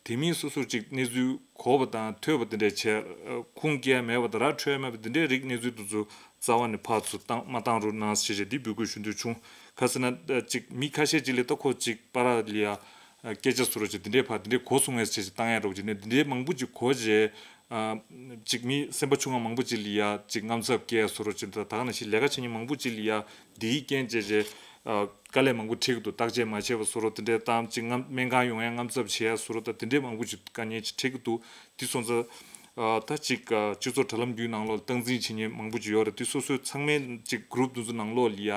དེ་མིན་སོ་སོར་ཅིག་གནས་ཚུལ་གོ་བ་དང་ཐོས་པ་དེ་འདྲས་བྱས། ཁུངས་སྐྱེལ་མེད་པ་དང་ར་འཕྲོད་མེད་པ་དེ་འདྲས་རིགས་གནས་ཚུལ་དེ་ཚོ་རྩ་བ་ནས་ཕར་ཚུར་བཏང་མ་བཏང་རོགས་གནང་ཞེས་བྱས་འདི་འབོད་སྐུལ་ཞུ་འདོད་བྱུང་། ག་ཟེར་ན་ཅིག་མི་ཁ་ཤས་ཅིག་ལས་ད་ཁོ་ཅིག་པ་ར་ལི་ཡ་སྐད་ཆ་བཟོ་རོགས་ཅིག་དེ་འདྲས་ཕར་དེ་འདྲས་གོ་སོང་ངས་བྱས་ཅིག་བཏང་ཡ་རོགས་ཅིག་ནས་དེ་འདྲས་མང་པོ་ཅིག་གོ་རྗེས། ཅིག་མི་སེམས་པ་ཆུང་བ་མང་པོ་ཅིག་ལ་ཡ་ཅིག་དངངས་འཚབ་སྐྱེ་བཟོ་རོགས་ཅིག་དང་ད་ག་ནང་བཞིན་ལས་ཀ་བྱེད་མཁན་མང་པོ་ཅིག་ལ་ཡ་འདིའི་རྐྱེན་བྱས་རྗེས། དཀའ་ལས་མང་པོ་འཕྲད་ཀྱི་འདུག་བརྟག་དཔྱད་མ་བྱས་པ་བཟོ་རོགས་དེ་འདྲའི་གཏམ་ཅིག་ངམ་སྨན་ཁང་ཡོང་ཡ་དངངས་འཚབ་བྱེད་ཡ་བཟོ་རོགས་དང་དེ་འདྲའི་མང་པོ་ཅིག་དཀའ་ངལ་ཅིག་འཕྲད་ཀྱི་འདུག་དེ་སོང་ཙང་། ད་ཅིག་སྤྱི་ཚོགས་དྲ་ལམ་བརྒྱུད་ནང་ལོགས་ལ་སྟངས་འཛིན་བྱེད་མཁན་མང་པོ་ཅིག་ཡོད་རེད། དེ་སོ་སོའི་ཚང་མའི་ཅིག་གུ་རུབ་དེ་ཚོ་ནང་ལོགས་ལ་ཡ་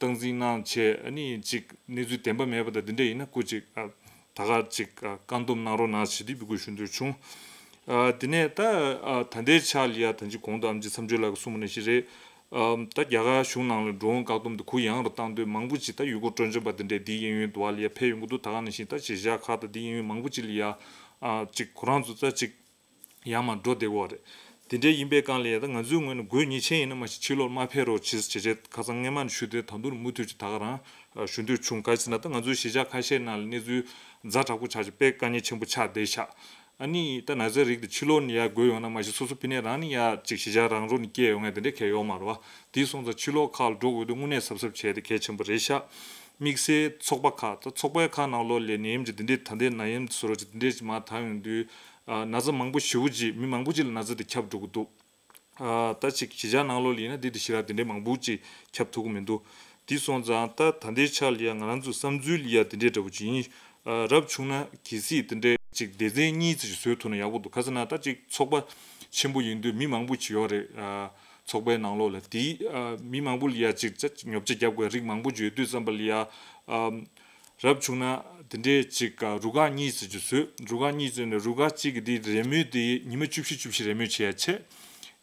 སྟངས་འཛིན་གནང་བྱས་ཨ་ནི་ཅིག་གནས་ཚུལ་བདེན་པ་མེད་པ་དང་དེ་འདྲ་ཡིན་ན་སྐུ་ཅིག་ད་ག་ཅིག་བཀག་སྡོམ་གནང་རོགས་གནང་ཞེས་དེ་འབོད་སྐུལ་ཞུ་འདོད་བྱུང་། དེ་ནས་ད་ད་ལྟའི་ཆ་ལ་ཡ་ད་ཅིག་གོང་དུ་ཨམ་ཆི་མཚམས་གཅོད་ལགས་ཀྱིས་གསུངས་པ་ནང་བཞིན་རེད། ད་རྒྱ་གར་གཞུང་ནང་ལ་འགྲོ་འོང་བཀག་སྡོམ་དེ་གུ་ཡངས་རུ་བཏང་དུས་མང་པོ་ཅིག་ད་ཡུལ་སྐོར་སྤྲོ་འཆམ་པ་དེ་འདྲས་འདི་གཡས་གཡོན་དུ་བ་ལ་ཡ་ཕེབས་ཡོང་གི་འདུག་ད་ག་ནང་བཞིན་ད་གཞིས་ཆགས་ཁག་དང་འདི་གཡས་གཡོན་མང་པོ་ཅིག་ལ་ཡ་ཅིག་ཁོ་རང་ཚོ་ད་ཅིག་ཡར་མར་འགྲོ་བསྡད་ཀྱི་ཡོད་རེད། དེ་འདྲའི་ཡིན་པའི་སྒང་ལ་ཡ་ད་ང་ཚོའི་ངོས་ནས་དགོས་ངེས་ཅན་ཡིན་ན་མ་གཞི་ཕྱིར་ལོག་མ་ཕེབས་རོགས་བྱེད་ཟེར་བྱས་ཁ་སང་སྔས་མ་ནས་ཞུས་ཏེ་ད་དུང་མུ་མཐུད་ཀྱིས་ད་ག་རང་ཞུ་འདོད་བྱུང་། ག་རེ་ཟེར་ན་ད་ང་ཚོའི་གཞིས་ཆགས་ཁ་ཤས་ནང་ལ་གནས་ཚུལ་ཛ་དྲག་པོ་ཆགས་ཤག་དཔེ་དཀའ་ངལ་ཆེན་པོ་ཆགས་བསྡད་ཤག་ཨ་ནི་ད་ན་ཚ་རིགས་དེ་ཕྱི་ལོགས་ནས་ཡར་འགོས་ཡོང་ན་མ་གཞི་སོ་སོ་ཕ་ནས་རང་ནས་ཡར་ཅིག་གཞིས་ཆགས་རང་རོགས་ནས་སྐྱེས་ཡོང་ངས་དེ་འདྲས་གལ་ཡོད་མ་རེད་བ། དེ་སོང་ཙང་ཕྱི་ལོགས་ཁག་ལ་འགྲོ་དགོས་དུས་དངོས་གནས་གཟབ་གཟབ་བྱས་ཏེ་གལ་ཆེན་པོ་རེད་ཤག་དམིགས་བསལ་ཚོགས་པ་ཁག་ད་ཚོགས་པའི་ཁག་ནང་ལོགས་ལ་ནད་ཡམས་ཀྱི་འདི་འདྲས་ད་ལྟའི་ནད་ཡམས་བཟོ་རོགས་ཅིག་དེ་འདྲས་ཅིག་མར་དར་ཡོང་དུས། ན་ཚ་མང་པོ་ཞེ་པོ་ཅིག་མི་མང་པོ་ཅིག་ལ་ན་ཚ་དེ་ཁྱབ་འགྲོ་གི་འདུག་ད་ཅིག་གཞིས་ཆགས་ནང་ལོགས་ལ་ཡིན་ན་འདི་དེ་ཞེ་དྲག་དེ་འདྲས་མང་པོ་ཅིག་ཁྱབ་ཐུབ་ཀྱི་མི་འདུག་དེ་སོང་ཙང་ད་ད་ལྟའི་ཆ་ལ་ཡ་ང་རང་ཚོའི་བསམ་ཚུལ་ལ་ཡ་དེ་འདྲས་འདྲ་པོ་ཅིག་ཡིན། རབ་བྱུང་ན་གལ་སྲིད་དེ་འདྲས་ཅིག་སྡེ་ཚན་གཉིས་ཙམ་ཞིག་བཟོས་ཐུབ་ན་ཡག་པོ་འདུག་ག་ཟེར་ན་ད་ཅིག་ཚོགས་པ་ཆེན་པོ་ཡིན་དུས་མི་མང་པོ་ཅིག་ཡོད་རེད། ཚོགས་པའི་ནང་ལོགས་ལ་དེ་མི་མང་པོ་ལ་ཡ་ཅིག་ཉོ་ཆ་རྒྱབ་དགོས་རིགས་མང་པོ་ཅིག་ཡོད་དུས་ཙམ་པ་ལ་ཡ། རབ་བྱུང་ན་དེ་འདྲའི་ཅིག་རུ་ཁག་གཉིས་ཙམ་ཅིག་བཟོས། རུ་ཁག་གཉིས་ཙམ་ནས་རུ་ཁག་གཅིག་གི་དེ་རེས་མོས་དེ་ཉི་མ་བཅུ་བཞི་བཅུ་བཞི་རེས་མོས་བྱས་ཡ་བྱས།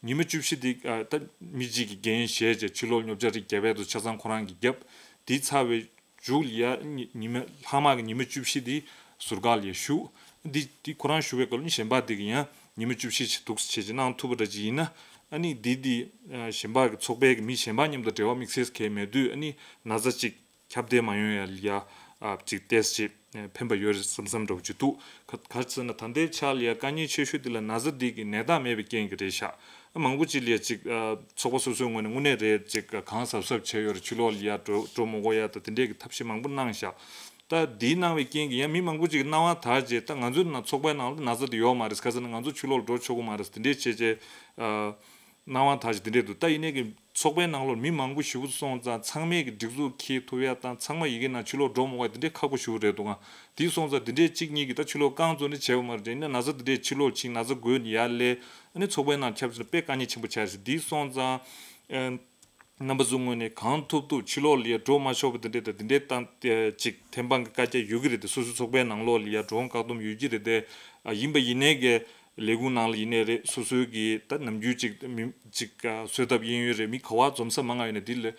ཉི་མ་བཅུ་བཞི་དེ་ད་མི་གཅིག་གིས་འགན་བཞེས་བྱས་ཕྱི་ལོགས་ཉོ་ཆ་རིགས་རྒྱབ་ཡ་དེ་ཆ་ཚང་ཁོ་རང་གིས་བརྒྱབ། དེ་ཚར་བའི་མཇུག་ལ་ཡ་ཉི་ཉི་མ་ལྷག་མ་གི་ཉི་མ་བཅུ་བཞི་དེ་ཟུར་བཀག་ལ་ཡ་བཞུགས། འདི་འདི་ཁོ་རང་བཞུགས་པའི་སྐབས་ལ་ནི་གཞན་པ་དེ་གིས་ཡང་ཉི་མ་བཅུ་བཞི་ཅིག་འདུག་སེ་བྱས་ཅིག་གནང་ཐུབ་པ་འདྲ་ཅིག་ཡིན་ན། ཨ་ནི་འདི་འདི་གཞན་པ་གི་ཚོགས་པའི་གི་མི་གཞན་པ་མཉམ་དུ་འབྲེལ་བ་དམིགས་བསལ་གང་ཡང་མེད་དུས་ཨ་ནི་ན་ཚ་ཅིག་ཁྱབ་གདལ་མ་ཡོང་ཡ་ལ་ཡ་ཅིག་ཏོག་ཙམ་ཕན་པ་ཡོད་རེད་བསམ་བསམ་འདྲ་བོ་ཅིག་འདུག་ག་ག་རེ་ཟེར་ན་ད་ལྟའི་ཆ་ལ་ཡ་དཀའ་ངལ་ཆེ་ཤོས་དེ་ལ་ན་ཚ་འདི་གི་ནད་རྟགས་མེད་པའི་རྐྱེན་གྱིས་རེད་ཤག་ཨ་མང་པོ་ཅིག་ལ་ཡ་ཅིག་ཚོགས་པ་སོ་སོའི་ངོས་ནས་དངོས་གནས་རེད་ཅིག་གང་གཟབ་གཟབ་བྱས་ཡོད་རེད། ཕྱི་ལོགས་ལ་ཡ་འགྲོ་འགྲོ་མི་དགོས་ཡ་དང་དེ་འདྲས་ཀྱི་ཐབས་ཤེས་མང་པོ་གནང་ཤག་ད་འདི་གནང་བའི་རྐྱེན་གྱིས་ཡང་མི་མང་པོ་ཅིག་གི་སྣང་བ་དག་རྗེས་ད་ང་ཚོའི་ནང་ཚོགས་པའི་ནང་ལ་ན་ཚ་འདི་ཡོད་མ་རེད། ག་ཟེར་ན་ང་ཚོ་ཕྱི་ལོགས་ལ་འགྲོ་ཆོག་གི་མ་རེད། དེ་འདྲས་བྱས་རྗེས། སྣང་བ་དག་ཅིག་དེ་འདྲས་འདུག་ད་ཡིན་ནའི་གི་ཚོགས་པའི་ནང་ལོགས་མི་མང་པོ་ཞེ་པོ་སོང་ཙང་ཚང་མས་གི་སྒྲིག་འཛུགས་འཁྱེར་ཐུབ་ཡ་དང་ཚང་མ་ཡི་གེ་ནང་ཕྱི་ལོགས་འགྲོ་མི་དགོས་ཡ་དེ་འདྲས་ཁག་པོ་ཞེ་པོ་རེད་འདུག་ག་དེ་སོང་ཙང་དེ་འདྲས་གཅིག་གཉིས་གི་ད་ཕྱི་ལོགས་རྐང་བཙུགས་ནས་བྱས་པ་མ་རེད། ཡིན་ན་ན་ཚ་དེ་འདྲས་ཕྱི་ལོགས་ཕྱིན་ན་ཚ་འགོས་ནས་ཡར་སླེབས་ཨ་ནི་ཚོགས་པའི་ནང་ཁྱབ་ཕྱིན་ན་དཔེ་དཀའ་ངལ་ཆེན་པོ་ཆགས་ཤག་དེ་སོང་ཙང་། རྣམ་པ་ཚོའི་ངོས་ནས་གང་ཐུབ་ཐུབ་ཕྱི་ལོགས་ལ་ཡ་འགྲོ་མ་ཆོག་པ་དེ་འདྲས་དང་དེ་འདྲས་བཏང་སྟེ་ཅིག་ཐེམ་སྤང་གི་བཀའ་རྒྱ་ཡོད་ཀྱི་རེད་དེ། སོ་སོའི་ཚོགས་པའི་ནང་ལོགས་ལ་ཡ་འགྲོ་འོང་བཀག་སྡོམ་ཡོད་ཀྱི་རེད་དེ། ཡིན་པ་ཡིན་ནའི་གི་ལས་ཁུངས་ནང་ལ་ཡིན་ནའི་རེད། སོ་སོའི་གི་ད་ནམ་རྒྱུན་ཅིག་མི་ཅིག་གསོལ་ཐབ་གཡས་གཡོན་རེད། མི་ག་བ་འཛོམས་ས་མང་ང་ཡོད་ནའི་འདི་ལ་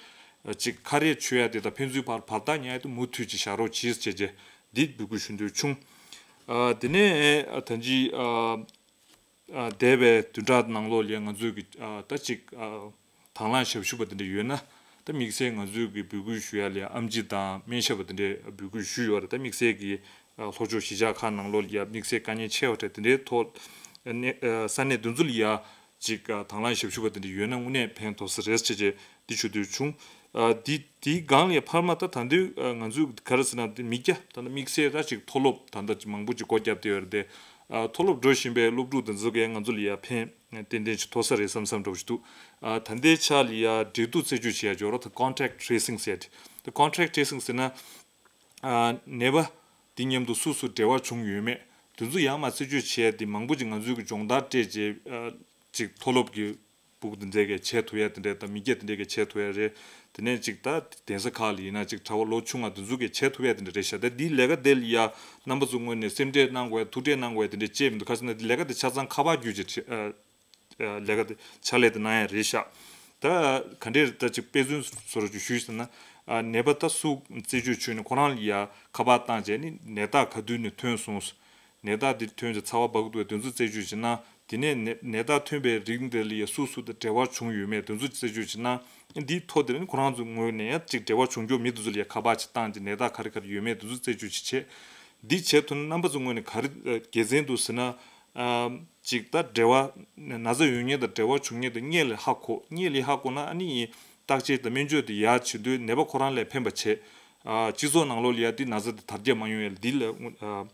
ཅིག་ཁ་རས་མཆོད་ཡ་དེ་དང་ཕན་ཚུན་བར་བར་ཐག་ཉར་ཡ་དེ་མུ་མཐུད་ཅིག་བཞག་རོགས་གྱིས་བྱས་རྗེས་འདི་འབོད་སྐུལ་ཞུ་འདོད་བྱུང་། དེ་ནས་ད་ཅི། འདས་པའི་བདུན་ཕྲག་ནང་ལོགས་ལ་ང་ཚོས་ཀྱི་ད་ཅིག་དང་བླངས་ཞབས་ཞུ་བ་དེ་འདྲ་ཡོད་ན། ད་དམིགས་བསལ་ང་ཚོས་ཀྱི་འབོད་སྐུལ་ཞུ་ཡ་ལ་ཨེམ་ཆི་དང་སྨན་ཞབས་པ་དེ་འདྲས་འབོད་སྐུལ་ཞུས་ཡོད་རེད། ད་དམིགས་བསལ་གྱི་ལྷོ་ཕྱོགས་གཞིས་ཆགས་ཁག་ནང་ལོགས་ལ་དམིགས་བསལ་དཀའ་ངལ་ཆེ་བ་འདྲ་དེ་འདྲའི་ཐོག་ས་གནས་དེ་ཚོ་ལ་ཡ་ཅིག་དང་བླངས་ཞབས་ཞུ་བ་དེ་འདྲ་ཡོད་ན་དངོས་གནས་ཕན་ཐོགས་ས་རེད་ཟེར་བྱས། འདི་ཞུ་འདོད་བྱུང་། ཨ་འདི་འདིའི་སྒང་ལ་ཕར་མ་ད་ད་འདོད་ང་ཚོས་ག་རེ་ཟེར་ན་འདི་མི་སྐྱ་ད་ལྟ་དམིགས་བསལ་ད་ཅིག་མཐོ་སློབ་ད་ལྟ་ཅིག་མང་པོ་ཅིག་སྒོ་བརྒྱབ་སྟེ་ཡོད་རེད་དེ། ཨ་མཐོ་སློབ་འགྲོ་བཞིན་པའི་སློབ་ཕྲུག་དེ་ཚོ་གས་ང་ཚོ་ལ་ཡ་ཕན་ཏན་ཏན་ཅིག་ཐོགས་ས་རེད་བསམ་བསམ་འདྲ་བོ་ཞིག་འདུག་ཨ་ད་ལྟའི་ཆ་ལ་ཡ་འབྲེལ་གཏུག་རྩད་གཅོད་བྱེད་ཡ་འབྱོར་བ་ད་contact tracing ཟེར་ཏེ། contact tracing ཟེར་ན་ཨ་ནད་པ་འདི་མཉམ་དུ་སུ་སུ་འབྲེལ་བ་བྱུང་ཡོད་མེད་དེ་ཚོ་ཡར་མར་རྩད་གཅོད་བྱས་ཏེ་མང་པོ་ཅིག་ང་ཚོའི་གི་སྦྱོང་བརྡར་སྤྲད་རྗེས་ཨ་ཅིག་མཐོ་སློབ་ཀྱི་ཕྲུ་གུ་དེ་འདྲས་ཀྱིས་བྱེད་ཐུབ་ཡ་དེ་འདྲས་དང་མི་སྐྱ་དེ་འདྲས་ཀྱིས་བྱེད་ཐུབ་ཡ་རེད། དེ་ནས་ཅིག་ད་གདན་ས་ཁག་ལ་ཡིན་ན་ཅིག་གྲྭ་པ་ལོ་ཆུང་བ་དེ་ཚོ་གིས་བྱེད་ཐུབ་ཡ་དེ་འདྲས་རེད་ཤག་ད་འདིའི་ལས་ཀ་དེ་ལ་ཡ་རྣམ་པ་ཚོ་ངོས་ནས་སེམས་ཁྲལ་གནང་དགོས་ཡ་ཐུགས་ཁྲལ་གནང་དགོས་ཡ་དེ་འདྲས་ཅིག་མི་འདུག་ག་ཟེར་ན་འདི་ལས་ཀ་དེ་ཆ་ཚང་ཁ་པར་བརྒྱུད་ཅིག་ཨ་ལས་ཀ་དེ་ཕྱག་ལས་དེ་གནང་ཡ་རེད་ཤག་ད་ག་འདྲས་ད་ཅིག་དཔེ་མཚོན་བཟོ་འདྲ་ཅིག་ཞུས་ཟེར་ན། ཨ་ནད་པ་ད་སུ་རྩད་གཅོད་བྱས་ནས་ཁོ་རང་ལ་ཡ་ཁ་པར་བཏང་བྱས་ནས་ནད་རྟགས་ག་དུས་ནས་ཐོན་སོང་། ནད་རྟགས་འདི་ཐོན་ཚེ་ཚ་བ་འབར་གྱི་འདུག་པས་དེ་ཚོ་རྩད་གཅོད་བྱེད་ན། དེ་ནས་ནད་ནད་རྟགས་ཐོན་པའི་རིགས་འདི་ལ་ཡ་སུ་སུ་དང་འབྲེལ་བ་བྱུང་ཡོད་མེད་དེ་ཚོ་རྩད་གཅོད་བྱེད་ན། འདིའི་ཐོག་དེ་ལ་ནི་ཁོ་རང་ཚོའི་ངོས་ནས་ཡང་ཅིག་འབྲེལ་བ་བྱུང་ཆོག་མི་དེ་ཚོ་ལ་ཡ་ཁ་པར་ཅིག་བཏང་ཅིག་ནད་རྟགས་ག་རེ་ག་རེ་ཡོད་མེད་དེ་ཚོ་རྩད་གཅོད་ཅིག་བྱེད། འདི་བྱེད་ཐུབ་ན་རྣམ་པ་ཚོའི་ངོས་ནས་ག་རེ་དགེ་མཚན་འདུག་ཟེར་ན། ཨ་ཅིག་ད་འབྲེལ་བ་ན་ཚ་ཡོད་མཁན་དང་འབྲེལ་བ་བྱུང་མཁན་དང་སྔོན་ལ་ཧ་གོ། སྔོན་ལ་ཧ་གོ་ན་ཨ་ནི་བརྟག་དཔྱད་དང་སྨན་བཅོས་དེ་ཡར་བྱེད་དུས་ནད་པ་ཁོ་རང་ལ་ཕན་པ་བྱེད། ཨ་སྤྱི་ཚོགས་ནང་ལོགས་ལ་ཡ་འདི་ན་ཚ་དེ་དར་རྒྱས་མ་ཡོང་ཡ་ལ་འདི་ལ་ཨ་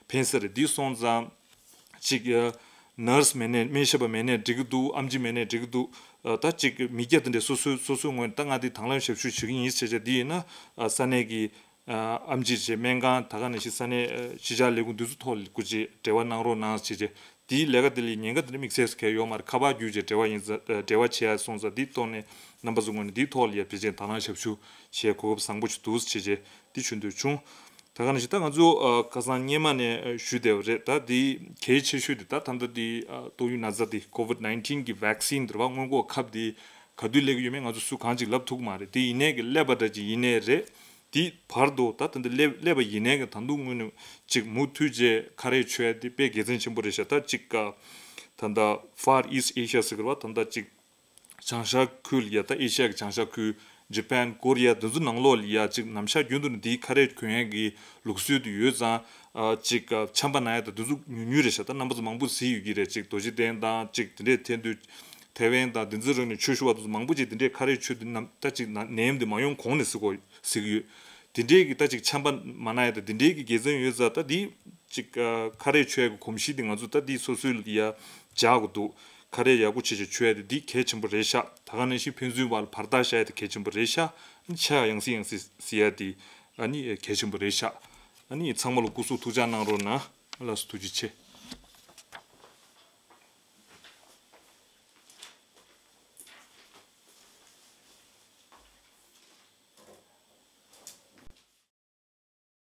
ཕན་ས་རེད། འདི་སོང་ཙང་ཅིག་ཨ་ནར་སི་མེད་ནའི་སྨན་ཞབས་པ་མེད་ནའི་འགྲིག་གི་འདུག་ཨེམ་ཆི་མེད་ནའི་འགྲིག་གི་འདུག་ཨ་ད་ཅིག་མི་སྐྱ་དེ་འདྲས་སོ་སོའི་སོ་སོའི་ངོས་ནས་ད་ང་འདི་དང་བླངས་ཞབས་ཞུ་བྱེད་ཀྱི་ཡིན་ཟེར་བྱས་འདི་ཡིན་ན་ཨ་ས་གནས་ཀྱི་ཨ་ཨེམ་ཆི་བྱས་སྨན་ཁང་ད་ག་ནང་བཞིན་ས་གནས་ཨ་གཞིས་ཆགས་ལས་ཁུངས་འདི་ཚོ་ཐོག་ལ་སྐུ་མཁྱེན་འབྲེལ་བ་གནང་རོགས་གནང་ཟེར་བྱས། དེའི་ལས་ཀ་དེ་ལ་ཉེན་ཁ་དེ་འདྲ་དམིགས་བསལ་གང་ཡང་ཡོད་མ་རེད། ཁ་པར་བརྒྱུད་བྱས་འབྲེལ་བ་ཡིན་ཙང་འབྲེལ་བ་བྱེད་ཡ་སོང་ཙང་འདིའི་ཐོག་ནས་རྣམ་པ་ཚོ་ངོས་ནས་འདིའི་ཐོག་ལ་ཡ་ཕལ་ཆེར་དང་བླངས་ཞབས་ཞུ་བྱེད་གོ་སྐབས་བཟང་པོ་ཞིག་འདུག་ཟེར་བྱས་འདི་ཞུ་འདོད་བྱུང་། ད་ག་ནང་བཞིན་ད་ང་ཚོ་ཨ་ཁ་སང་སྔོན་མ་ནས་ཨ་ཞུས་བསྡད་པ་རེད། ད་འདི་གལ་ཆེ་ཤོས་དེ་ད་ད་ལྟ་འདི་ཨ་ཏོག་དབྱིབས་ན་ཚ་འདི་ཀོ་ཝིད་ནའིན་ཊིན་གི་ཝེག་སིན་དེ་རེད་བ། སྔོན་འགོག་ཁབ་འདི་ག་དུས་སླེབས་ཀྱི་ཡོད་མེད་ང་ཚོ་སུ་གང་ཅིག་ལབ་ཐུབ་ཀྱི་མ་རེད། དེ་ཡིན་ནའི་གི་སླེབས་པ་འདྲ་ཅིག་ཡིན་ནའི་རེད། དེའི་བར་དུ་ད་ད་འདི་སླེབས་སླེབས་པ་ཡིན་ནའི་གི་ད་དུང་སྔོན་ནས་ཅིག་མུ་མཐུད་བྱས་ཁ་རས་མཆོད་ཡ་དེ་དཔེ་དགེ་མཚན་ཆེན་པོ་རེད་ཤག་ད་ཅིག་ཨ་ད་ད་Far East Asia ཟེར་གི་རེད་བ། ད་ད་ཅིག་བྱང་ཤར་ཁུལ་ཡ་ད་ཨེ་ཤ་ཡ་གི་བྱང་ཤར་ཁུལ་ཇ་པན་ཀོ་རི་ཡ་དེ་ཚོ་ནང་ལོགས་ལ་ཡ་ཅིག་ནམ་ཞག་རྒྱུན་དུ་ནས་དེའི་ཁ་རས་གྱོན་ཡ་གི་ལུགས་སྲོལ་དེ་ཡོད་ཙང་ཨ་ཅིག་ཨ་ཆམ་པ་ན་ཡ་ད་དེ་ཚོ་ཉུང་ཉུང་རེད་ཤག་ད་རྣམ་པ་ཚོ་མང་པོ་གཟིགས་ཡོད་ཀྱི་རེད། ཅིག་རྡོ་རྗེ་གདན་དང་ཅིག་དེ་འདྲས་ཐེན་དུས་ཐེ་ཝན་དང་དེ་ཚོའི་རིང་ནས་ཆོས་ཞུ་བ་དེ་ཚོ་མང་པོ་ཅིག་དེ་འདྲས་ཁ་རས་མཆོད་དུས་ནམ་ད་ཅིག་ན་ནད་ཡམས་དེ་མ་ཡོང་གོང་ནས་གཟིགས་གོ་གཟིགས་ཡོད། དེ་འདྲས་ཀྱི་ད་ཅིག་ཆམ་པ་མ་ན་ཡ་ད་དེ་འདྲས་ཀྱི་དགེ་མཚན་ཡོད་ཙང་ད་དེ་ཅིག་ཨ་ཁ་རས་མཆོད་ཡ་གི་གོམས་གཤིས་དེ་ང་ཚོ་ད་དེ་སོ་སོའི་ལ་ཡ་འཇགས་དགོས་འདུག་ཁ་རས་ཡག་པོ་བྱས་བྱས་མཆོད་ཡ་དེ་འདི་གལ་ཆེན་པོ་རེད་ཤག་ད་ག་ནང་བཞིན་ཕན་ཚུན་བར་ལ་བར་ཐག་བཞག་ཡ་དེ་གལ་ཆེན་པོ་རེད་ཤག་ཆ་ཡང་སེ་ཡང་སེ་ཟེར་ཡ་དེ་ཨ་ནི་གལ་ཆེན་པོ་རེད་ཤག་ཨ་ནི་ཚང་མ་ལ་སྐུ་གཟུགས་ཐུགས་ཅག་གནང་རོགས་གནང་། ལགས་སོ། ཐུགས་རྗེ་ཆེ།